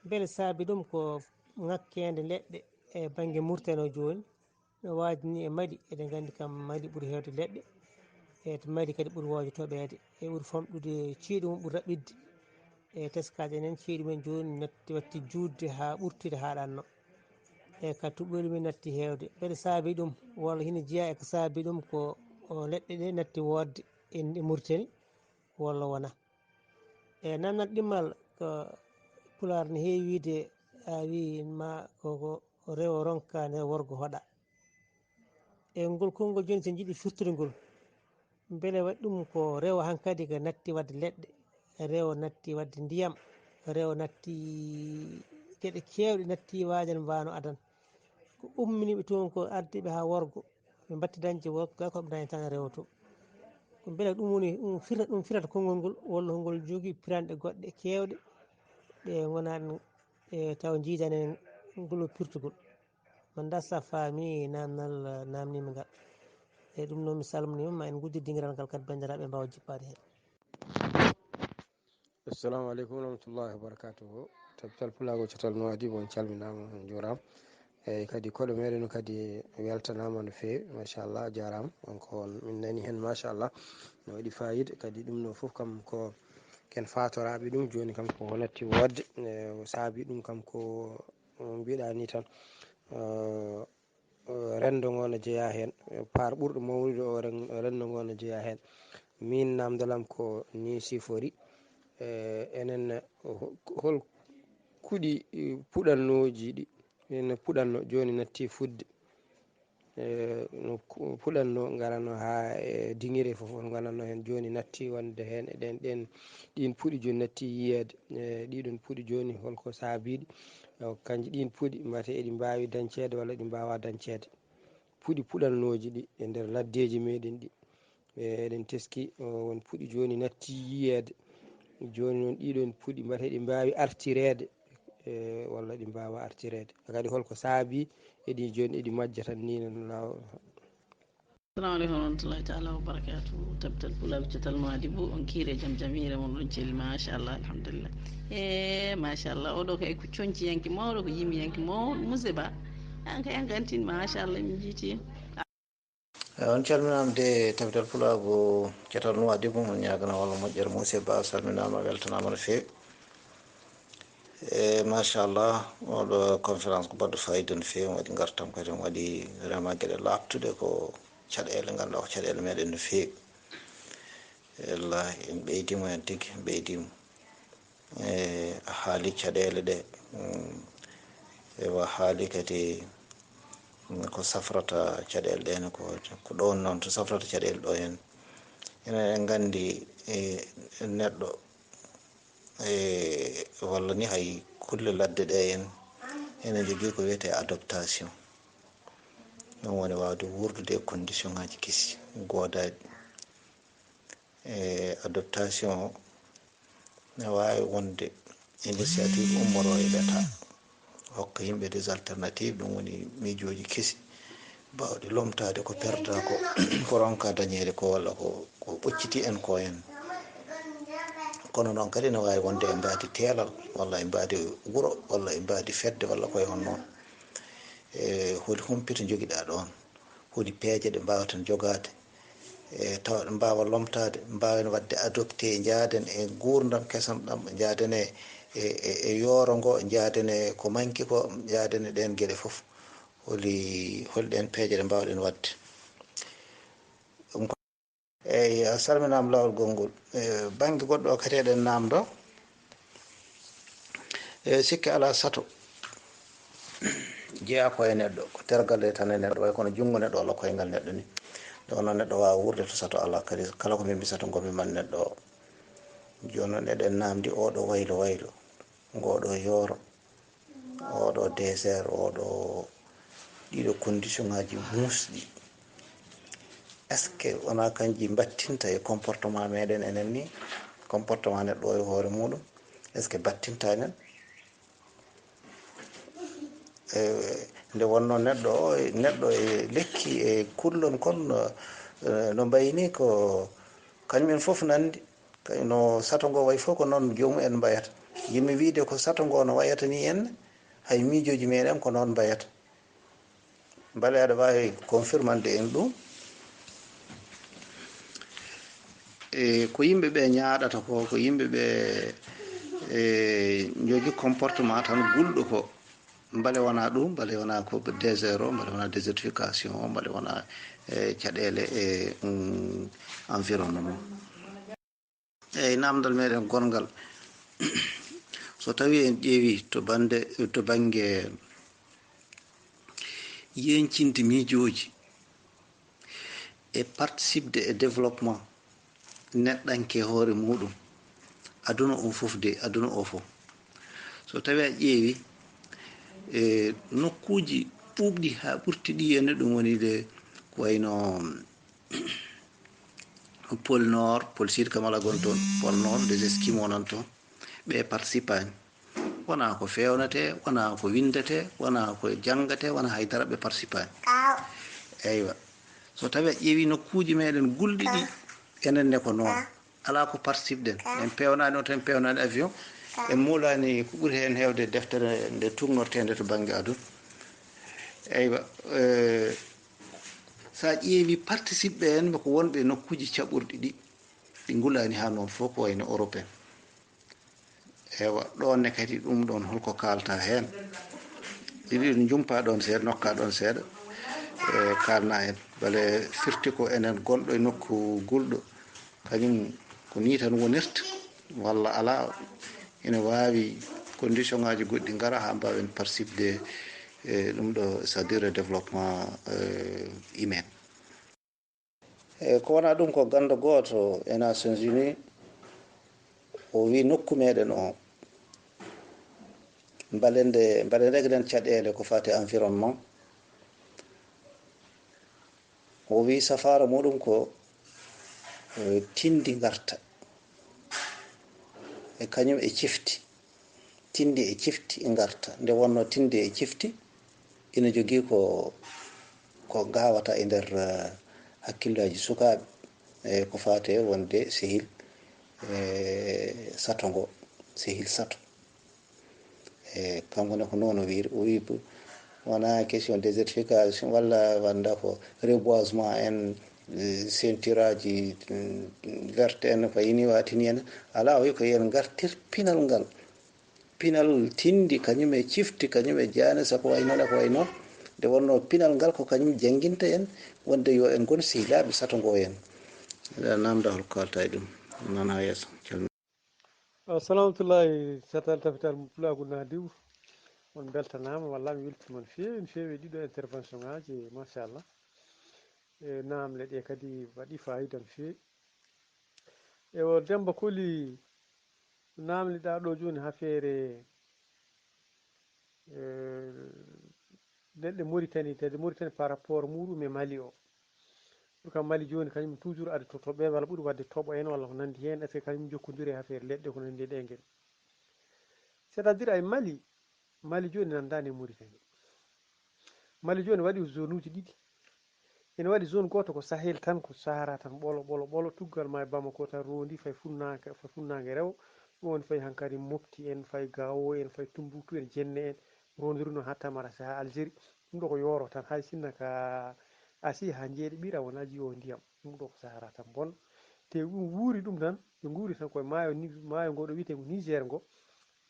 Mbele saabi ɗum ko ŋakkeende leɗɗe e bannge Mauritanie o jooni? No waajni e Mali, eɗen nganndi kam Mali ɓuri heewde leɗɗe, e to Mali kadi ɓuri waawde toɓeede, e ɓuri famɗude ceeɗu mum, ɓuri raɓɓiɗde. E teskaaji enen, ceeɗu men jooni natti, watti juutde haa ɓurtude haa ɗanno. E ka toɓooli men natti heewde. Mbeɗa saabi ɗum, walla hina jeyaa e ko saabi ɗum ko o leɗɗe ɗe natti woodde e, e Mauritanie, walla wonaa? E naamnal ɗimmal ko Pulaar ne heewi wiide, a wii ma ko, ko rewo ronka nde worgo hoɗa. E ngol konngol jooni so njiɗi firtude ngol, mbele waɗi ɗum ko rewo hankadi ko natti waɗde leɗɗe, rewo natti waɗde ndiyam, rewo natti geɗe keewɗe natti waajan mbaano adan. Ko umminiiɓe toon ko ardiiɓe haa worgo, ɓe mbatti dañde worgo gaa ko ɓe dañi tan rewo to. Ko mbele ɗum woni, ɗum firata, ɗum firata konngol ngol, walla ngol jogii piranɗe goɗɗe keewɗe ɗe ngonaa ɗen, e taw njiidan en ngol pirtugol. Manda sa faami naamnal naamniimi ngal. E ɗum noon mi salminiima, ma en nguddir dingiral ngal kadi banndiraaɓe mbaawa jippaade heen. Assalamu aleykum wa rahmatullahi wa barakatuhu. Capital Pulaagu Catal Nuwaadibu, on calminaama, on njuuraama. Eeyi, kadi koɗo meɗen kadi weltanaama no feewi, machallah, jaaraama. Donc, on, min nani heen, machallah, no waɗi faayiida. Kadi ɗum ɗo fof kam ko ken faatoraaɓe ɗum. Jooni kam ko ko natti woodde, e, o saabi ɗum kam ko, o, mbiɗa ni tan, o, o, renndo ngo no jeyaa heen. Paar ɓurɗo mawnude o ren-, renndo ngo no jeyaa heen. Miin, naamndal am ko nii sifori. E, enen, ho-, hol kuɗi, e, puɗannooji ɗi, ene puɗanno, jooni natti fuɗde. E, no ku-, puɗanno, ngaranno haa e diŋire fof, on ngananno heen, jooni natti wonde heen e ɗen, ɗen, ɗiin puɗi jooni natti yiyeede. E, ɗiɗon puɗi jooni, holko saabiiɗi? E, kanji ɗiin puɗi, mbate eɗi mbaawi dañceede walla ɗi mbaawaa dañceede? Puɗi puɗannooji ɗi e nder laddeeji meɗen ɗi. E, eɗen teski, o, won puɗi jooni natti yiyeede. Jooni noon, ɗiɗon puɗi, mbate ɗi mbaawi artireede, e, walla ɗi mbaawaa artireede. Kadi holko saabii eɗi jooni eɗi majja tan nii no laawol? Assalamu aleykum warahmatullahi taala wabarakatuh. Tabital Pulaagu Catal Nuwaadibu, on kiire jam jamiire mon ɗon celi, machallah, alhamdulillah. E, machallah, oɗo kay ko coñciyanke mawɗo, ko yimiyanke mawɗo, Muse Ba. An kay an kantin, machallah, min jiiti. E, on calminaama de, Tabital Pulaagu Catal Nuwaadibu, on ñaagana walla moƴƴere, Muse Ba, salminaama, weltanaama no feewi. E, machallah, oɗo conférence ko baɗɗo faayiida no feewi, waɗi ngartam kadi, waɗi vraiment geɗe laaɓtuɗe, ko caɗeele, ngannduɗaa ko caɗeele meɗen no feewi. Wallahi, en ɓeydiima heen tigi, en ɓeydiima. E, a haali caɗeele ɗe. Mm, ewa, haali kadi, mm, ko safrata caɗeele ɗe ne, ko, ko ɗoon noon to safrata caɗeele ɗo heen. Enen en nganndi, e, neɗɗo, e, walla ni hay kulle ladde ɗe en, ene jogii ko wiyetee adaptation. Ɗum woni waawde wuurdude e condition ŋaaji kesi, goodaaɗi. E, adaptation o, ne waawi wonde initiative ummoroo e État, hokka yimɓe des alternatives, ɗum woni miijooji kesi, baawɗi lomtaade ko perda ko, ko ronka dañeede ko, walla ko, ko ɓocciti en ko en. Kono noon kadi ne waawi wonde e mbaadi teelal, walla e mbaadi wuro, walla e mbaadi fedde, walla ko e on noon. E, holi humpito njogiɗaa ɗoon? Holi peeje ɗe mbaawten jogaade, e, tawa ɗe mbaawa lomtaade, mbaawen waɗde adopté, njaaden e nguurndam kesam ɗam, njaaden e, e, e, e yooro ngo, njaaden e ko manki ko, njaaden e ɗeen geɗe fof? Holi, holi ɗeen peeje ɗe mbaawɗen waɗde? Ɗum ko Eyi, a salminaama laawol gonngol. E, bannge goɗɗo o kadi eɗen naamndo. E, sikke alaa, sato jeyaa ko e neɗɗo, ko tergal e tan e neɗɗo, way kono junngo neɗɗo walla koyngal neɗɗo ni. Nde wonno neɗɗo waawa wuurde to sato alaa, kadi kala ko min mbi sato ngomi man neɗɗo o. Jooni noon eɗen naamndi oɗo waylo waylo, ngoɗo yooro, oɗo désert, oɗo, ɗiɗo condition ŋaaji muusɗi. Est-ce que wonaa kanji mbattinta e comportement meɗen enen ni? Comportement neɗɗo o e hoore muɗum, est-ce que battinta enen? E, nde wonno neɗɗo o, neɗɗo e lekki e kullon kon, e, no mbayni ko kañum en fof nandi. Kay no sato ngo wayi fof ko noon joomum en mbayata. Yimmi wiide ko sato ngo no wayata ni en, hay miijooji meɗen ko noon mbayata. Mbale aɗa waawi confirmande en ɗum? E, ko yimɓe ɓe ñaaɗata ko, ko yimɓe ɓe, e, njogii comportement tan gulɗo ko. Mbale wonaa ɗum, mbale wonaa ko désert o, mbale wonaa désertification o, mbale wonaa, e, caɗeele e, mm, environnement. Eyi, naamndal meɗen gonngal. So tawii en ƴeewi to bannde, to bannge yeñcinde miijooji e participde e développement neɗɗanke hoore muɗum, aduna o fof de, aduna o fof. So tawii a ƴeewi, e, nokkuuji ɓuuɓɗi haa ɓurti ɗi, ene ɗum woni de ko wayno Pôle Nord, Pôle Sud kam alaa gon toon, Pôle Nord, les Esquimaux nan toon, ɓe participani. Wonaa ko feewnetee, wonaa ko winndetee, wonaa ko janngate, wonaa hay dara, ɓe participani. Eywa. So tawii a ƴeewi nokkuuji meɗen gulɗi ɗi, enen ne ko noon. Alaa ko participɗen. En peewnaani oto, en peewnaani avion, En muulaani ko ɓuri heen heewde deftere nde tuugnorteende to bannge aduna. Eywa, eh, so a ƴeewi participe ɓe en ko wonɓe e nokkuuji caɓorɗi ɗi, ɗi ngulaani haa noon fof ko wayno Europe en. Eywa, ɗoon ne kadi ɗum ɗoon holko kaalta heen? Ɗiɗi ɗum njumpaa ɗoon seeɗa, nokkaa ɗoon seeɗa, e kaalna en. Bale firti ko enen gonɗo e nokku gulɗo, kañum ko nii tan wonirta, walla alaa, ina waawi condition ŋaaji goɗɗi ngara haa mbaawen participe de, e ɗum ɗo, c'est-à-dire développement, euh, humain. E ko wonaa ɗum ko ganndo gooto e Nations Unies, o wii nokku meeɗen o, mbaɗen nde, mbaɗen reglen caɗeele ko faati e environnement. O wii safaara muɗum ko, eh, tinndi ngarta e kañum e cifti. Tinndi e cifti ngarta. Nde wonnoo tinndi e cifti ina jogii ko, ko ngaawata e nder, eh, hakkillaaji sukaaɓe, e ko faati e wonde sehil, eh, sato ngo, sehil sato. E kanko ne ko noon o wiiri, o wii bu-, wonaa question désertification walla wonda ko reboisement en, eh, ceinture aji, mm, verte en, ko ini watini en. Alaa, o wii ko yen ngartir pinal ngal. Pinal tinndi, kañum e cifti, kañum e jaane, sako wayi noon, ko wayi noon. Nde wonnoo pinal ngal ko kañum jannginta en wonde yo en ngon sehilaaɓe sato ngo en. Ndaa naamndal hol kaalta e ɗum. Nana yeeso. Calmi. Assalamu aleykum, Tafital Pulaagu Naadiw. On mbeltanaama, walla mi weltiima no feewi, no feewi e ɗiɗo intervention ŋaaji, machallah. E naamle ɗe kadi waɗi fayida no feewi. E o Demba Koli, naamliɗaa ɗo jooni haa feere, eh, neɗɗo Mauritanie, tedde Mauritanie par rapport muɗum e Mali o. Pour que Mali jooni kañum toujours adi to toɓɓe walla ɓuri waɗde toɓo en walla ko nanndi heen, est-ce que kañum jokkondiri e affaire leɗɗe ko nanndi e ɗe ngel? C'est-à-dire ay Mali, Mali jooni nanndaani e Mauritanie. Mali jooni waɗi zone uji ɗiɗi. Ene waɗi zone gooto ko Sahel tan, ko Sahara tan, ɓolo, ɓolo, ɓolo, tuggal ma e Bamako tan rondi fay funnaange, fay funnaange rewo. Ɗum woni fay hankadi Mopti en, fay Gao en, fay Tumbuktu en, Jenne en, rondiruno haa Tamarasi, haa Algérie. Ɗum ɗo ko yooro tan, hay sinno ka Asie haa jeeɗi ɓira wona jiwo ndiyam. Ɗum ɗo ko Sahara tan bon. Te ɗum wuuri ɗum tan, ɓe nguuri tan koye maayo ni, maayo ngo ɗo wiyetee ko Niger ngo.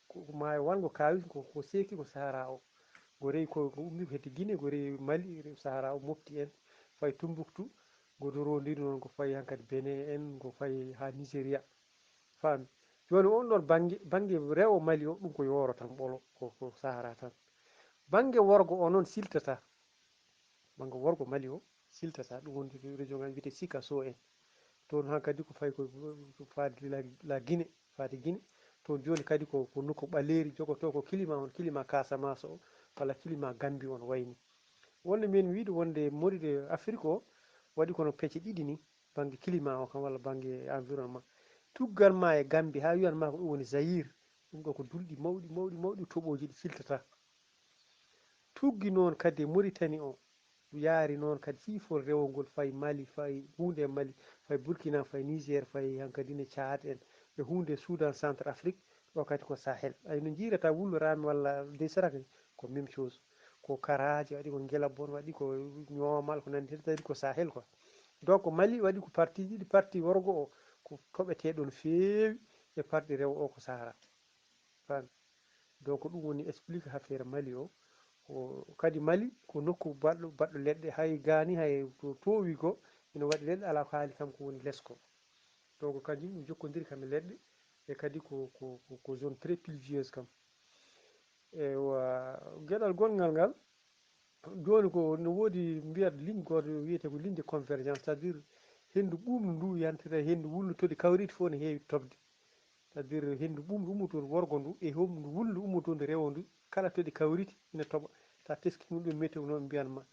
Ko, ko maayo wanngo kaawis, ko, ko seeki ko Sahara o. Ngo rewi ko, ko ummi ko hedde Guinée, ngo rewi Mali, rewi Sahara o, Mopti en, fay Tumbuktu, ngo rondiri noon ko fay hankadi Benin en, ngo fay haa Nigeria. Faami? Jooni on ɗon bannge, bannge rewo Mali o, ɗum ko yooro tan ɓolo, ko, ko Sahara tan. Bannge worgo o noon siltata. Bannge worgo Mali o siltata, ɗum woni to région ngal wiyetee Sikasso en. Toon han kadi ko fayi ko, ko faade la, la Guinée, faade Guinée. Toon jooni kadi ko, ko nokku ɓaleeri jogotoo ko climat on, climat Casamance o, walla climat Gambie on wayni. Wonde min wiide wonde Mauritanie, Afrique o waɗi kono pecce ɗiɗi ni, bannge climat o kam walla bannge environnement. Tuggan ma e Gambie haa wiyan ma ko ɗum woni Zaïre, ɗum ɗo ko dulɗi mawɗi, mawɗi, mawɗi, toɓooji ɗi siltata. Tuggi noon kadi e Mauritanie o, yaari noon kadi fii fol rewol ngol fay Mali, fay huunde e Mali, fay Burkina, fay Niger, fay hankadi ne Tchad en, e huunde e Soudan Centrafrique, ɗo kadi ko Sahel. Ay no njiirata wullo raami walla dey saraka ni, ko même chose. Ko karaaji waɗi, ko ngelabon waɗi, ko ñoomal, ko nanndi heen, tawdi ko Sahel quoi. Donc Mali waɗi ko partie ɗiɗi, partie worgo o ko toɓetee ɗon feewi, e partie rewo o ko Sahara. Faami? Donc ɗum woni explique affaire Mali o. Ko kadi Mali ko nokku baɗɗo, baɗɗo leɗɗe, hay gaani, hay to toowi ko ina waɗi leɗɗe, alaa ko haali kam ko woni les ko. Donc kanjum ɗum jokkondiri kam e leɗɗe, e kadi ko, ko, ko, ko zone très pluvieuse kam. Ewa, geɗal gonngal ngal, jooni ko no woodi mbiyat ligne gooto wiyetee ko ligne de convergence, c'est-à-dire henndu ɓuuɓndu ndu yantira e henndu wulndu, toɗi kawriiti fof ne heewi toɓde. C'est-à-dire henndu ɓuuɓndu ummotoondu worgo ndu e henndu wulndu ummotoondu rewo ndu, kala toɗi kawriiti ina toɓa. So a teskii ɗum, ɗum météo noon mbiyan ma.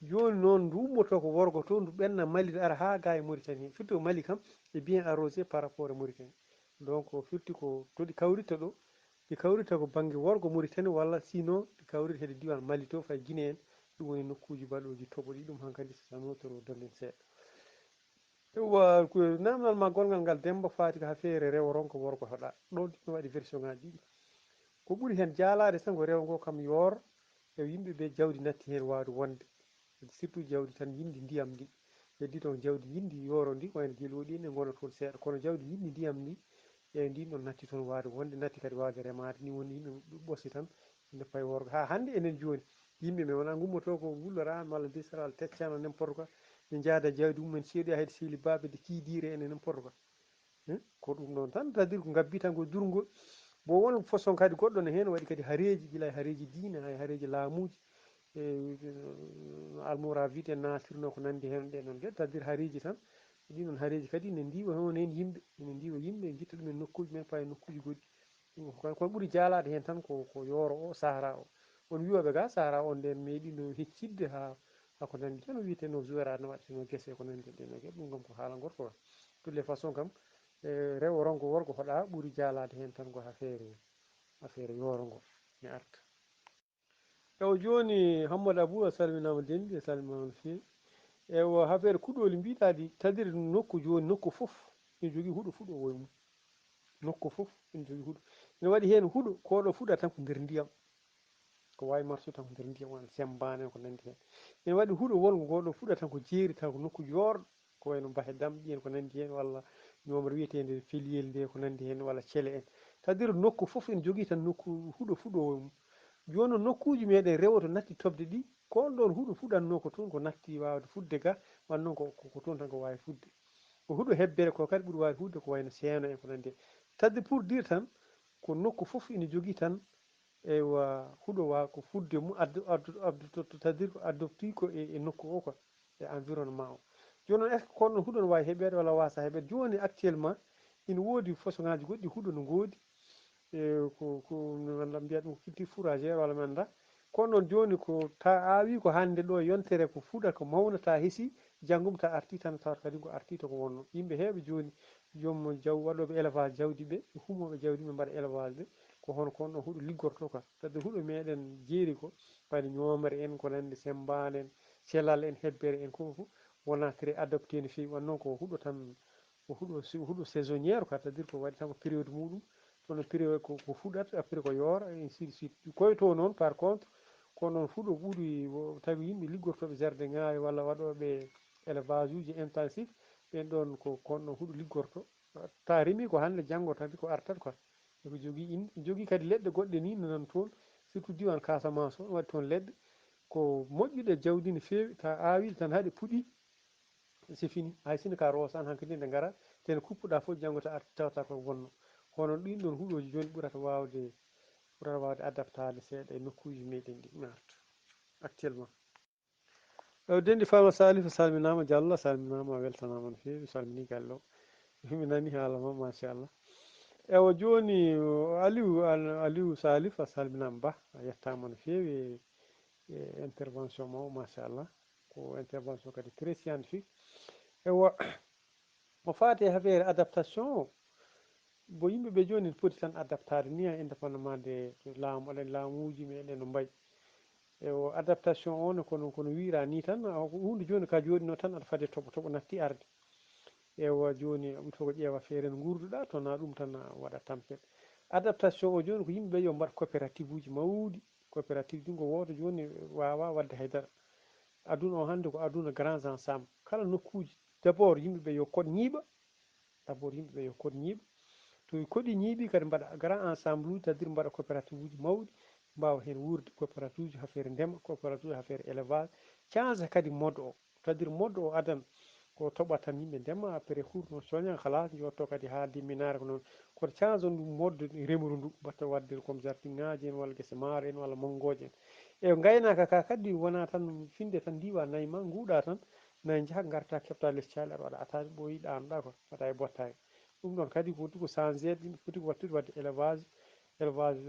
Jooni noon ndu ummotoo ko worgo to, ndu ɓenna Mali, ndu ara haa gaa e Mauritanie. Firti ko Mali kam est bien arrosé par rapport e Mauritanie. Donc firti ko toɗi kawritta ɗo, ɗi kawritta ko bannge worgo Mauritanie, walla sinon ɗi kawritta heede diiwaan Mali to, fay Guinée en. Ɗum woni nokkuuji baɗooji toɓo ɗi, ɗum hankadi c'est un autre domaine seeɗa. Ewa, ko namdal ma gongal ngal, Demba, faati ko haa feere rewo rongo worgo hoɗa. Ɗo ɗi no waɗi version ngaji ɗiɗi. Ko ɓuri heen jaalaade tan ko rewo ngo kam yoor, e yimɓe ɓe jawdi natti heen waawde wonde. Surtout jawdi tan yindi ndiyam ndi. Heddi toon jawdi yindi yooro ndi, wayno gelooɗi en e ngona toon seeɗa. Kono jawdi yindi ndiyam ndi, e ndin ɗon natti toon waawde wonde, natti kadi waawde remaade. Ni woni yimɓe ɓe ɓosti tan, ene payi worgo. Haa hannde enen jooni, yimɓe men wonaa ngummoto ko wulloraa, walla ndisara, walla teccano, n'importe quoi. Ɓe njaada jawdi mumen, seeɗi hayde sehli baaɓe de kiidiire en e n'importe quoi. Hmm? Ko ɗum ɗon tan, c'est-à-dire ko ngabbi tan ko durngol. Bon, won façon kadi goɗɗo ne heen waɗi kadi hareeji, gila e hareeji diine, hay hareeji laamuuji. E, no almora wiide naatirno ko nanndi heen ɗe noon geɗe, c'est-à-dire hareeji tan. Ɗin ɗon hareeji kadi ne ndiiwa heen, heen yimɓe, ene ndiiwa yimɓe, ngitta ɗum e nokkuuji men, pawa e nokkuuji goɗɗi. Ɗum ko, ko ɓuri jaalaade heen tan ko, ko yooro o, Sahara o. On wiyoɓe ga Sahara o nden meeɗino heccidde haa, haa ko nanndi heen, o wiyeteno Zuwera no waɗeteno gese ko nanndi ɗen e geɗe. Ɗum kam ko haala ngorko. De toutes les façons kam, e, rewo rongo worgo hoɗa ɓuri jaalaade heen tan ko affaire, affaire yooro ngo mi arta. Ewa jooni Hammadou Abou, a salminaama denɗi, a salminaama no feewi. Ewa affaire kuɗooli mbiɗa ɗi, c'est-à-dire nokku jooni, nokku fof ene jogii huɗo fuɗoowo e mum. Nokku fof ene jogii huɗo. Ene waɗi heen huɗo, ko ɗo fuɗa tan ko nder ndiyam. Ko waawi marsude tan ko nder ndiyam, wano sembaane ko nanndi heen. Ene waɗi huɗo wongo ngo ɗo fuɗa tan ko jeeri, tan ko nokku joorɗo, ko wayno bahe damɗi en ko nanndi heen, walla ñoomre wiyeteende feliyel nde ko nanndi heen, walla cele en. C'est-à-dire nokku fof ene jogii tan nokku huɗo fuɗoowo mum. Jooni noon nokkuuji meɗen rewo to natti toɓde ɗi, ko on ɗon huɗo fuɗannoo ko toon ko natti waawde fuɗde ga, wano noon ko, ko, ko toon tan ko waawi fuɗde. Ko huɗo hebbere ko kadi ɓuri waawde fuɗde ko wayno seeno en ko nanndi heen. C'est-à-dire pour dire tan, ko nokku fof ene jogii tan, ewa, huɗo wa ko fuɗde mum, addo-, addo-, addo-, to-, to-, c'est-à-dire ko adopti ko e, e nokku o quoi, e environnement o. Jooni noon, est-ce que ko noon huɗo no waawi heɓeede walla waasa heɓeede? Jooni actuellement, ene woodi façon ngaaji goɗɗi huɗo no ngoodi, e ko, ko mi annda mbiya ɗum ko culture fourragère walla mi annda. Kono noon jooni ko ta aawi ko hannde ɗo yontere ko fuɗa ko mawna ta hesi, janngo mum ta arti tan tawata kadi ko arti to ko wonno. Yimɓe heewɓe jooni joom jaw-, waɗooɓe élevage jawdi ɓe, e humooɓe jawdi ɓe mbaɗa élevage ɓe, ko hono ko on ɗon huɗo liggorto ka. Kadi huɗo meɗen jeeri ko, wayno ñoomre en, ko nanndi sembaane en, celal en, hebbere en, ko fof wonaa très adapté no feewi. Wano noon ko huɗo tan, ko huɗo, huɗo saisonnière quoi, c'est-à-dire ko waɗi tan ko période muɗum, kono période ko, ko fuɗat, après ko yoora, ainsi de suite. Koye to noon, par contre, ko noon huɗo ɓuri, wo-, tawi yimɓe liggortooɓe jardin ŋaaji walla waɗooɓe élevage uji intensif, ɓen ɗon ko, ko noon huɗo liggorto. Ta rimi ko hannde, janngo tan ko artat quoi. Eko jogii in-, jogii kadi leɗɗe goɗɗe ni, nanan toon, surtout diwan Casamance o, waɗi toon leɗɗe ko moƴƴuɗe jawdi no feewi, ta aawiɗe tan haa ɗe puɗi, c'est fini. Hay sinno ka roosan hankadi nde ngara, te no kuppuɗa fof, janngo ta arti tawata ko wonno. Kono ɗin ɗon huɗooji jooni ɓurata waawde, ɓurata waawde adaptaade seeɗa e nokkuuji meɗen ɗi mi arta actuellement. Ewa, denɗi Fama Salif, a salminaama, Diallo, a salminaama, a weltanaama no feewi, salmini galle o. Mi nani haala ma, machallah. Ewa, jooni, Aliou, Al-, Aliou Salif, a salminaama ba, a yettaama no feewi e, e intervention ma o, machallah. Ko intervention kadi très scientifique. Ewa, mo faati e affaire adaptation o, bon, yimɓe ɓe jooni ne poti tan adaptaade ni, indépendamment de laamu, aɗa anndi laamuuji meɗen no mbayi. E o adaptation o ne, kono, kono wiira ni tan, a, ko huunde jooni ka jooɗino tan, aɗa faade toɓo, toɓo natti arde. Ewa, jooni, il faut ko ƴeewa feere no nguurduɗa, to na ɗum tan a waɗa tampere. Adaptation o jooni ko yimɓe ɓe yo mbaɗ coopérative uji mawɗi, coopérative jungo wooto jooni waawa waɗde haydara. Aduna o hannde ko aduna grands ensemble. Kala nokkuuji, d'abord yimɓe ɓe yo koɗ ñiiɓa, d'abord yimɓe ɓe yo koɗ ñiiɓa. To koɗi ñiiɓi kadi mbaɗa grand ensemble uji, c'est-à-dire mbaɗa coopérative uji mawɗi, mbaawa heen wuurde, coopérative uji affaire ndema, coopérative uji affaire élevage, change kadi mode o. C'est-à-dire mode o adan ko toɓa tan yimɓe ndema, après hurno coña, halas, jotto kadi haa dimminaare ko noon. Kono change on ɗum mode remru ndu, mbatta waɗde comme jardin ŋaaji en, walla gese maaro en, walla manngooje en. E ngaynaaka ka kadi wona tan finde tan ndiwa nayi ma, nguuɗa tan, nayi njaha ngarta keɓta less caali, aɗa waɗa attaque ɓooyi ɗaanoɗa ko, mbaɗa e bottaye. Ɗum ɗon kadi ko, ko changé, ɗum foti ko wattude waɗde élevage, élevage,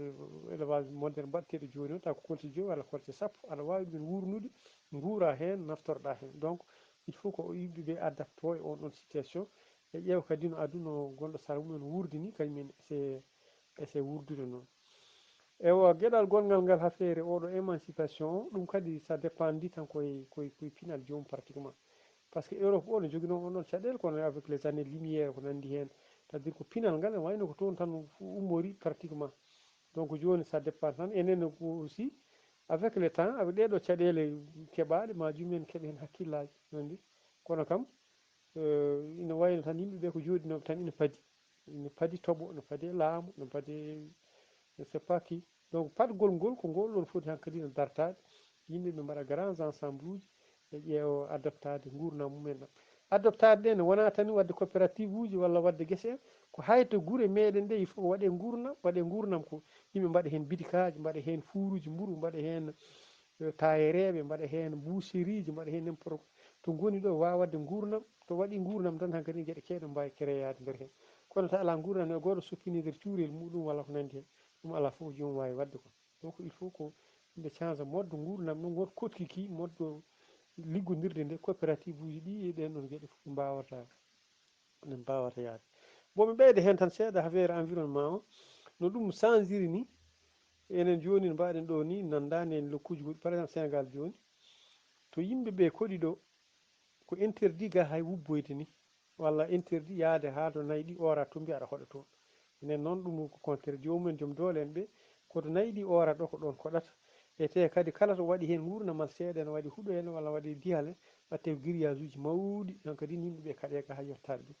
élevage moderne mbaɗteɗo jooni o, taw ko kolte joyi walla kolte sappo, aɗa waawi ɗum wuurnude, nguura heen, naftorɗa heen. Donc, il faut ko yimɓe ɓe adapto e on ɗon situation, ɓe ƴeewa kadi no aduna o gonɗo sara mumen wuurdi ni, kañum en essayer, essayer wuurdude noon. Ewa, geɗal gonngal ngal, affaire oɗo émancipation o, ɗum kadi ça dépend tan koye, koye, koye pinal joomum pratiquement. Parce que Europe o no joginoo on ɗon caɗeele, kono avec les années lumière ko nanndi heen, c'est-à-dire ko pinal ngal en wayno ko toon tan ummori pratiquement. Donc jooni ça dépend tan enen aussi, avec le temps, avec ɗee ɗoo caɗeele keɓaaɗe, ma jummen keɓe heen hakkillaaji nanndi. Kono kam, eh, ina wayno tan yimɓe ɓe ko jooɗinooɓe tan ina padi, ina padi toɓo, ina padi laamu, ina padi je ne sais pas qui. Donc paɗgol ngol ko ngol ɗon foti hankadi no dartaade, yimɓe ɓe mbaɗa grands ensemble uji, ɓe ƴeewa adoptaade nguurnam mumen ɗam. Adoptaade ɗe ne wonaa tan waɗde coopérative uji walla waɗde gese en, ko hay to gure meɗen ɗe il faut ko waɗe nguurnam, waɗe nguurnam ko yimɓe mbaɗa heen bitikaaji, mbaɗa heen fuuruuji mburu, mbaɗa heen, eh, taayereeɓe, mbaɗa heen boucherieji, mbaɗa heen n'importe quoi. To ngoni ɗo waawa waɗde nguurnam, to waɗi nguurnam tan hankadi geɗe keewɗe mbaawi créeyaade nder heen. Kono so alaa nguurnam ne, gooto soppini nder cuurel muɗum walla ko nanndi heen, ɗum alaa fof ko joomum waawi waɗde ko. Donc il faut ko yimɓe change mode nguurnam ɗum, won koɗki ki mode liggondirde nde coopérative uji ɗi e ɗen ɗon geɗe fof ɗi mbaawata, ɗi mbaawata yaade. Bon, mi ɓeyda heen tan seeɗa affaire environnement o, no ɗum changiri ni. Enen jooni no mbaɗen ɗo ni, nanndaani en nokkuuji goɗɗi. Par exemple Sénégal jooni, to yimɓe ɓe koɗi ɗo, ko interdit ga hay wubboyde ni, walla interdit yaade haa to nayi ɗi oora to mbiya aɗa hoɗa toon. Enen noon ɗum ko contraire, joomum en joom doole en ɓe, ko to nayi ɗi oora ɗo ko ɗoon koɗata. E te kadi kala to waɗi heen nguurnamal seeɗa, ene waɗi huɗo heen walla waɗi dihal heen, waɗte ko grillage uji mawɗi, donc kadi yimɓe ɓe kaɗe ga haa yottaade ɗum.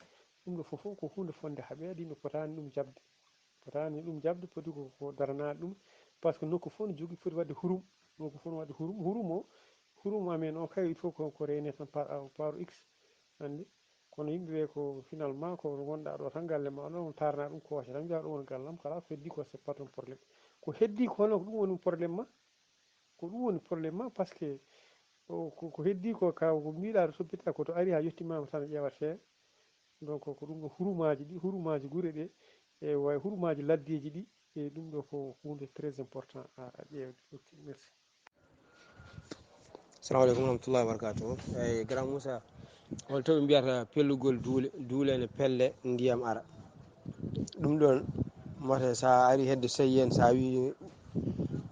Ɗum ɗo fof fof ko huunde fonde haɓeede, yimɓe potaani ɗum jaɓde. Fotaani ɗum jaɓde, poti ko, ko daranaade ɗum, parce que nokku fof no jogii, foti waɗde hurum. Nokku fof no waɗde hurum. Hurum o, hurum amen o kay, il faut ko, ko reene tan par, par X, anndi. Kono yimɓe ɓe ko finalement ko wonɗa ɗo tan galle ma ɗo, on tarna ɗum kooca tan, mbiya ɗum woni gallam, kala ko heddi ko c'est pas ton problème. Ko heddi ko hono ko ɗum woni problème ma? Ko ɗum woni problème ma, parce que o, ko, ko heddi ko ka ko mbiɗa ɗo toppita ko to ari ha yettimama tan ƴeewat feere. Donc ko ɗum ɗo hurumaaji ɗi, hurumaaji gure ɗe, e way hurumaaji laddeeji ɗi, e ɗum ɗo ko huunde très important a, a ƴeewde. Ok, merci. Assalamu aleykum warahmatullahi wabarakatuh. Eyyi, Grand Moussa, hol to ɓe mbiyata pellugol duule, duule ne pelle ndiyam ara? Ɗum ɗon, mate sa ari hedde seyi en, sa wi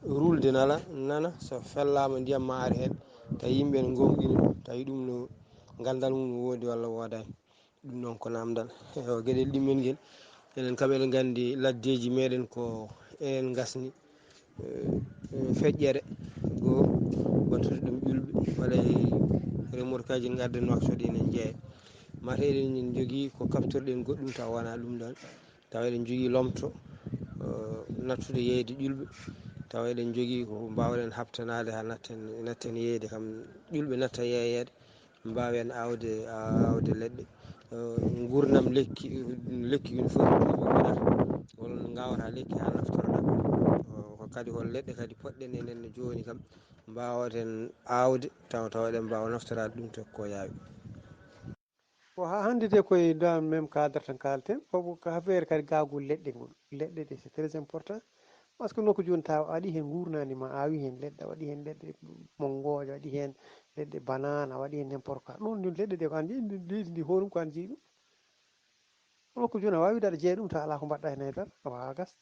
rulde nala, nana, so fellama ndiyam ma ari hen, tawi yimɓe ne gomɗini ɗum, tawi ɗum no gandal mum no woodi walla woodani. Ɗum noon ko namdal. Eywa, geɗel ɗimmel ngel, enen kam eɗen nganndi laddeeji meɗen ko enen ngasni, eh, eh, feƴƴere goo, wattude ɗum ƴulɓe, walla e remorqueaji ngadda Nouakchott enen jeeya. Mate eɗen njogii ko kaɓtorɗen goɗɗum tawa wonaa ɗum ɗoon, tawa eɗen njogii lomto, eh, nattude yeeyde ƴulɓe, tawa eɗen njogii ko mbaawɗen haɓtanaade haa natten, natten yeeyde kam, ƴulɓe natta yeeyeede. Mbaawen aawde, aawde leɗɗe. Eh, nguurndam lekki, lekki ɗum fof ɗum wonata. Won ngawata lekki haa naftoroɗaa. Eh, ko kadi hol leɗɗe kadi poɗɗen enen no jooni kam, mbaawaten aawde, tawa, tawa eɗen mbaawa naftoraade ɗum to ko yaawi. Ko haa hannde de koye dans même cadre tan kaalten, ko, ko affaire kadi gaagol leɗɗe ngol. Leɗɗe ɗe, c'est très important. Parce que nokku jooni tawa a waɗi heen nguurnaandi ma, a awi heen leɗɗe, a waɗi heen leɗɗe monngoje, a waɗi heen leɗɗe banane, a waɗi heen n'importe quoi. Ɗum ɗum leɗɗe ɗe ko an jeyi, leydi ndi hoore mum ko an jeyi ɗum. Nokku jooni a waawi wiide aɗa jeya ɗum tawa alaa ko mbaɗɗa heen hay dara, a waawaa gasde.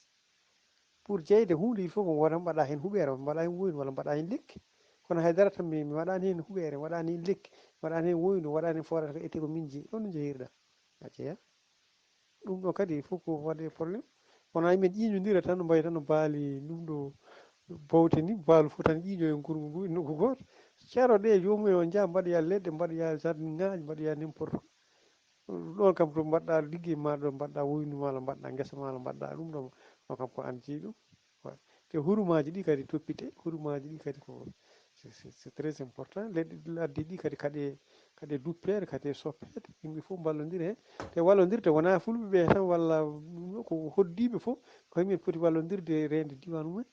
Pour jeyde huunde, il faut ko wona mbaɗa heen huɓeere, mbaɗa heen woynu walla mbaɗa heen lekki. Kono hay dara tan mi, mi waɗaani heen huɓeere, mi waɗaani heen lekki, mi waɗaani heen woynu, mi waɗaani heen forage, ko ete ko min jeyi. Ɗon no jeyirɗa. A jeya. Ɗum ɗo kadi fof ko waɗe problème. Kono ay men ƴiiñondira tan no mbayi tan no baali ɗum ɗo bowte ni, baalu fof tan ƴiiño e ngurngu ngu e nokku gooto. Caro ɗe joomum en on njaha mbaɗoya leɗɗe, mbaɗoya jardin ŋaaji, mbaɗoya n'importe quoi. Ɗon kam to mbaɗɗa liggey ma ɗo, mbaɗɗa woynu ma, walla mbaɗɗa ngesa ma, walla mbaɗɗa ɗum ɗo, ɗon kam ko an jeyi ɗum. Te hurumaaji ɗi kadi toppite, hurumaaji ɗi kadi ko, c'est, c'est, c'est très important. Leɗɗe ladde ɗi kadi kaɗe, kaɗe duppeede, kaɗe soppeede, yimɓe fof mballondira heen. Te wallondirde wonaa fulɓe ɓe tan, walla ɗum ɗo ko hoddiiɓe fof, ko yimɓe poti wallondirde reende diiwaan mumen.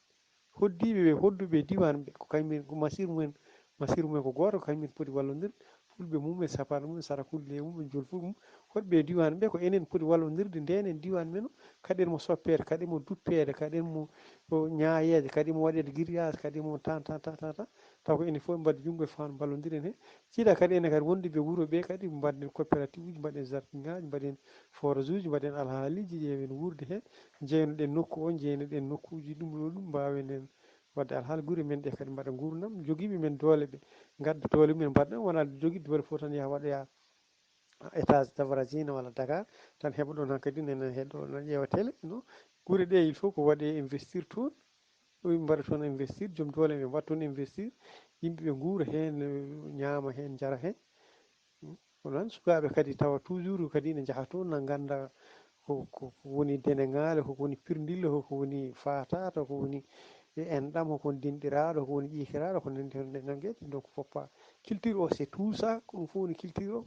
Hoddiiɓe ɓe, hodduɓe e diiwaan ɓe, ko kañum en, ko masir mumen, masir mumen ko gooto, ko kañum en poti wallondirde. Fulɓe mum e sappanɗe mum e sarakulle mum e jolfuɗe mum, hoɗɓe e diiwaan ɓe, ko enen poti wallondirde, ndenen diiwaan men o, kaɗen mo soppeede, kaɗen mo duppeede, kaɗen mo, o, ñaayeede, kaɗen mo waɗeede grillage, kaɗen mo tan, tan, tan, tan, tan. Taw ko enen fof mbaɗa junngo e faandu, mballondiren heen. Ciɗa kadi enen kadi wonduɓe wuro ɓe kadi mbaɗen coopérative uji, mbaɗen jardin ŋaaji, mbaɗen forage uji, mbaɗen alhaaliiji, ƴeewen wuurde heen, njeynoɗen nokku o, njeynoɗen nokkuuji ɗum ɗo ɗum, mbaawen en Wadde alhaali gure men ɗe kadi mbaɗa nguurndam, jogiiɓe men doole ɓe ngadda doole mumen mbaɗa ɗum, wonaa jogiiɗo doole fof tan yaha waɗoya étage Tabarajina walla Dakar tan heɓa ɗon hankadi nana heɗo na ƴeewa télé, non. Gure ɗe il faut ko waɗe investir toon, ɗo mbaɗa toon investir, joom doole ɓe mbaɗa toon investir, yimɓe ɓe nguura heen, ñaama heen, njara heen. Ko noon sukaaɓe kadi tawa toujours kadi ina njaha toon na ngannda ko ko woni deneŋaale, ko woni pirndille, ko woni faataata, ko woni enɗam, ko woni denɗiraaɗo, ko woni ƴiikiraaɗo, ko nanndi heen nanngee. Donc foppa culture o c'est tout ça, ko ɗum fof woni culture o.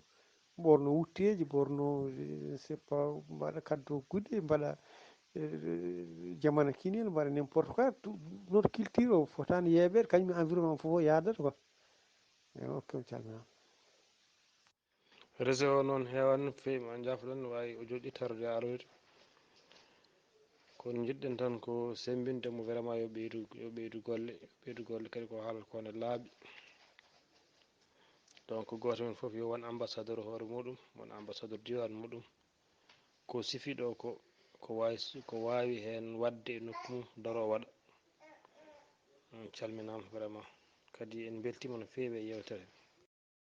Ɓorno wutteeji, ɓorno c'est pas mbaɗa kaddo gudde, mbaɗa jamana kinel, mbaɗa n'importe quoi. Notre culture o fotaani yeeɓeede, kañum environnement fof yaadata quoi. Eyi, ok, on calminama. Réseau o noon heewan no feewi, ma njaafo ɗon, no waawi o joɗɗi tarude aroyde. Kono njiɗɗen tan ko semmbinde mo vraiment yo ɓeydu, yo ɓeydu golle, yo ɓeydu golle kadi ko haalata ko ne laaɓi. Donc gooto men fof yo won ambassadeur hoore muɗum, won ambassadeur diwan muɗum. Ko sifi ɗo ko, ko waawi, ko waawi heen waɗde e nokku mum daro waɗa. On calminaama vraiment. Kadi en mbeltiima no feewi e yeewtere.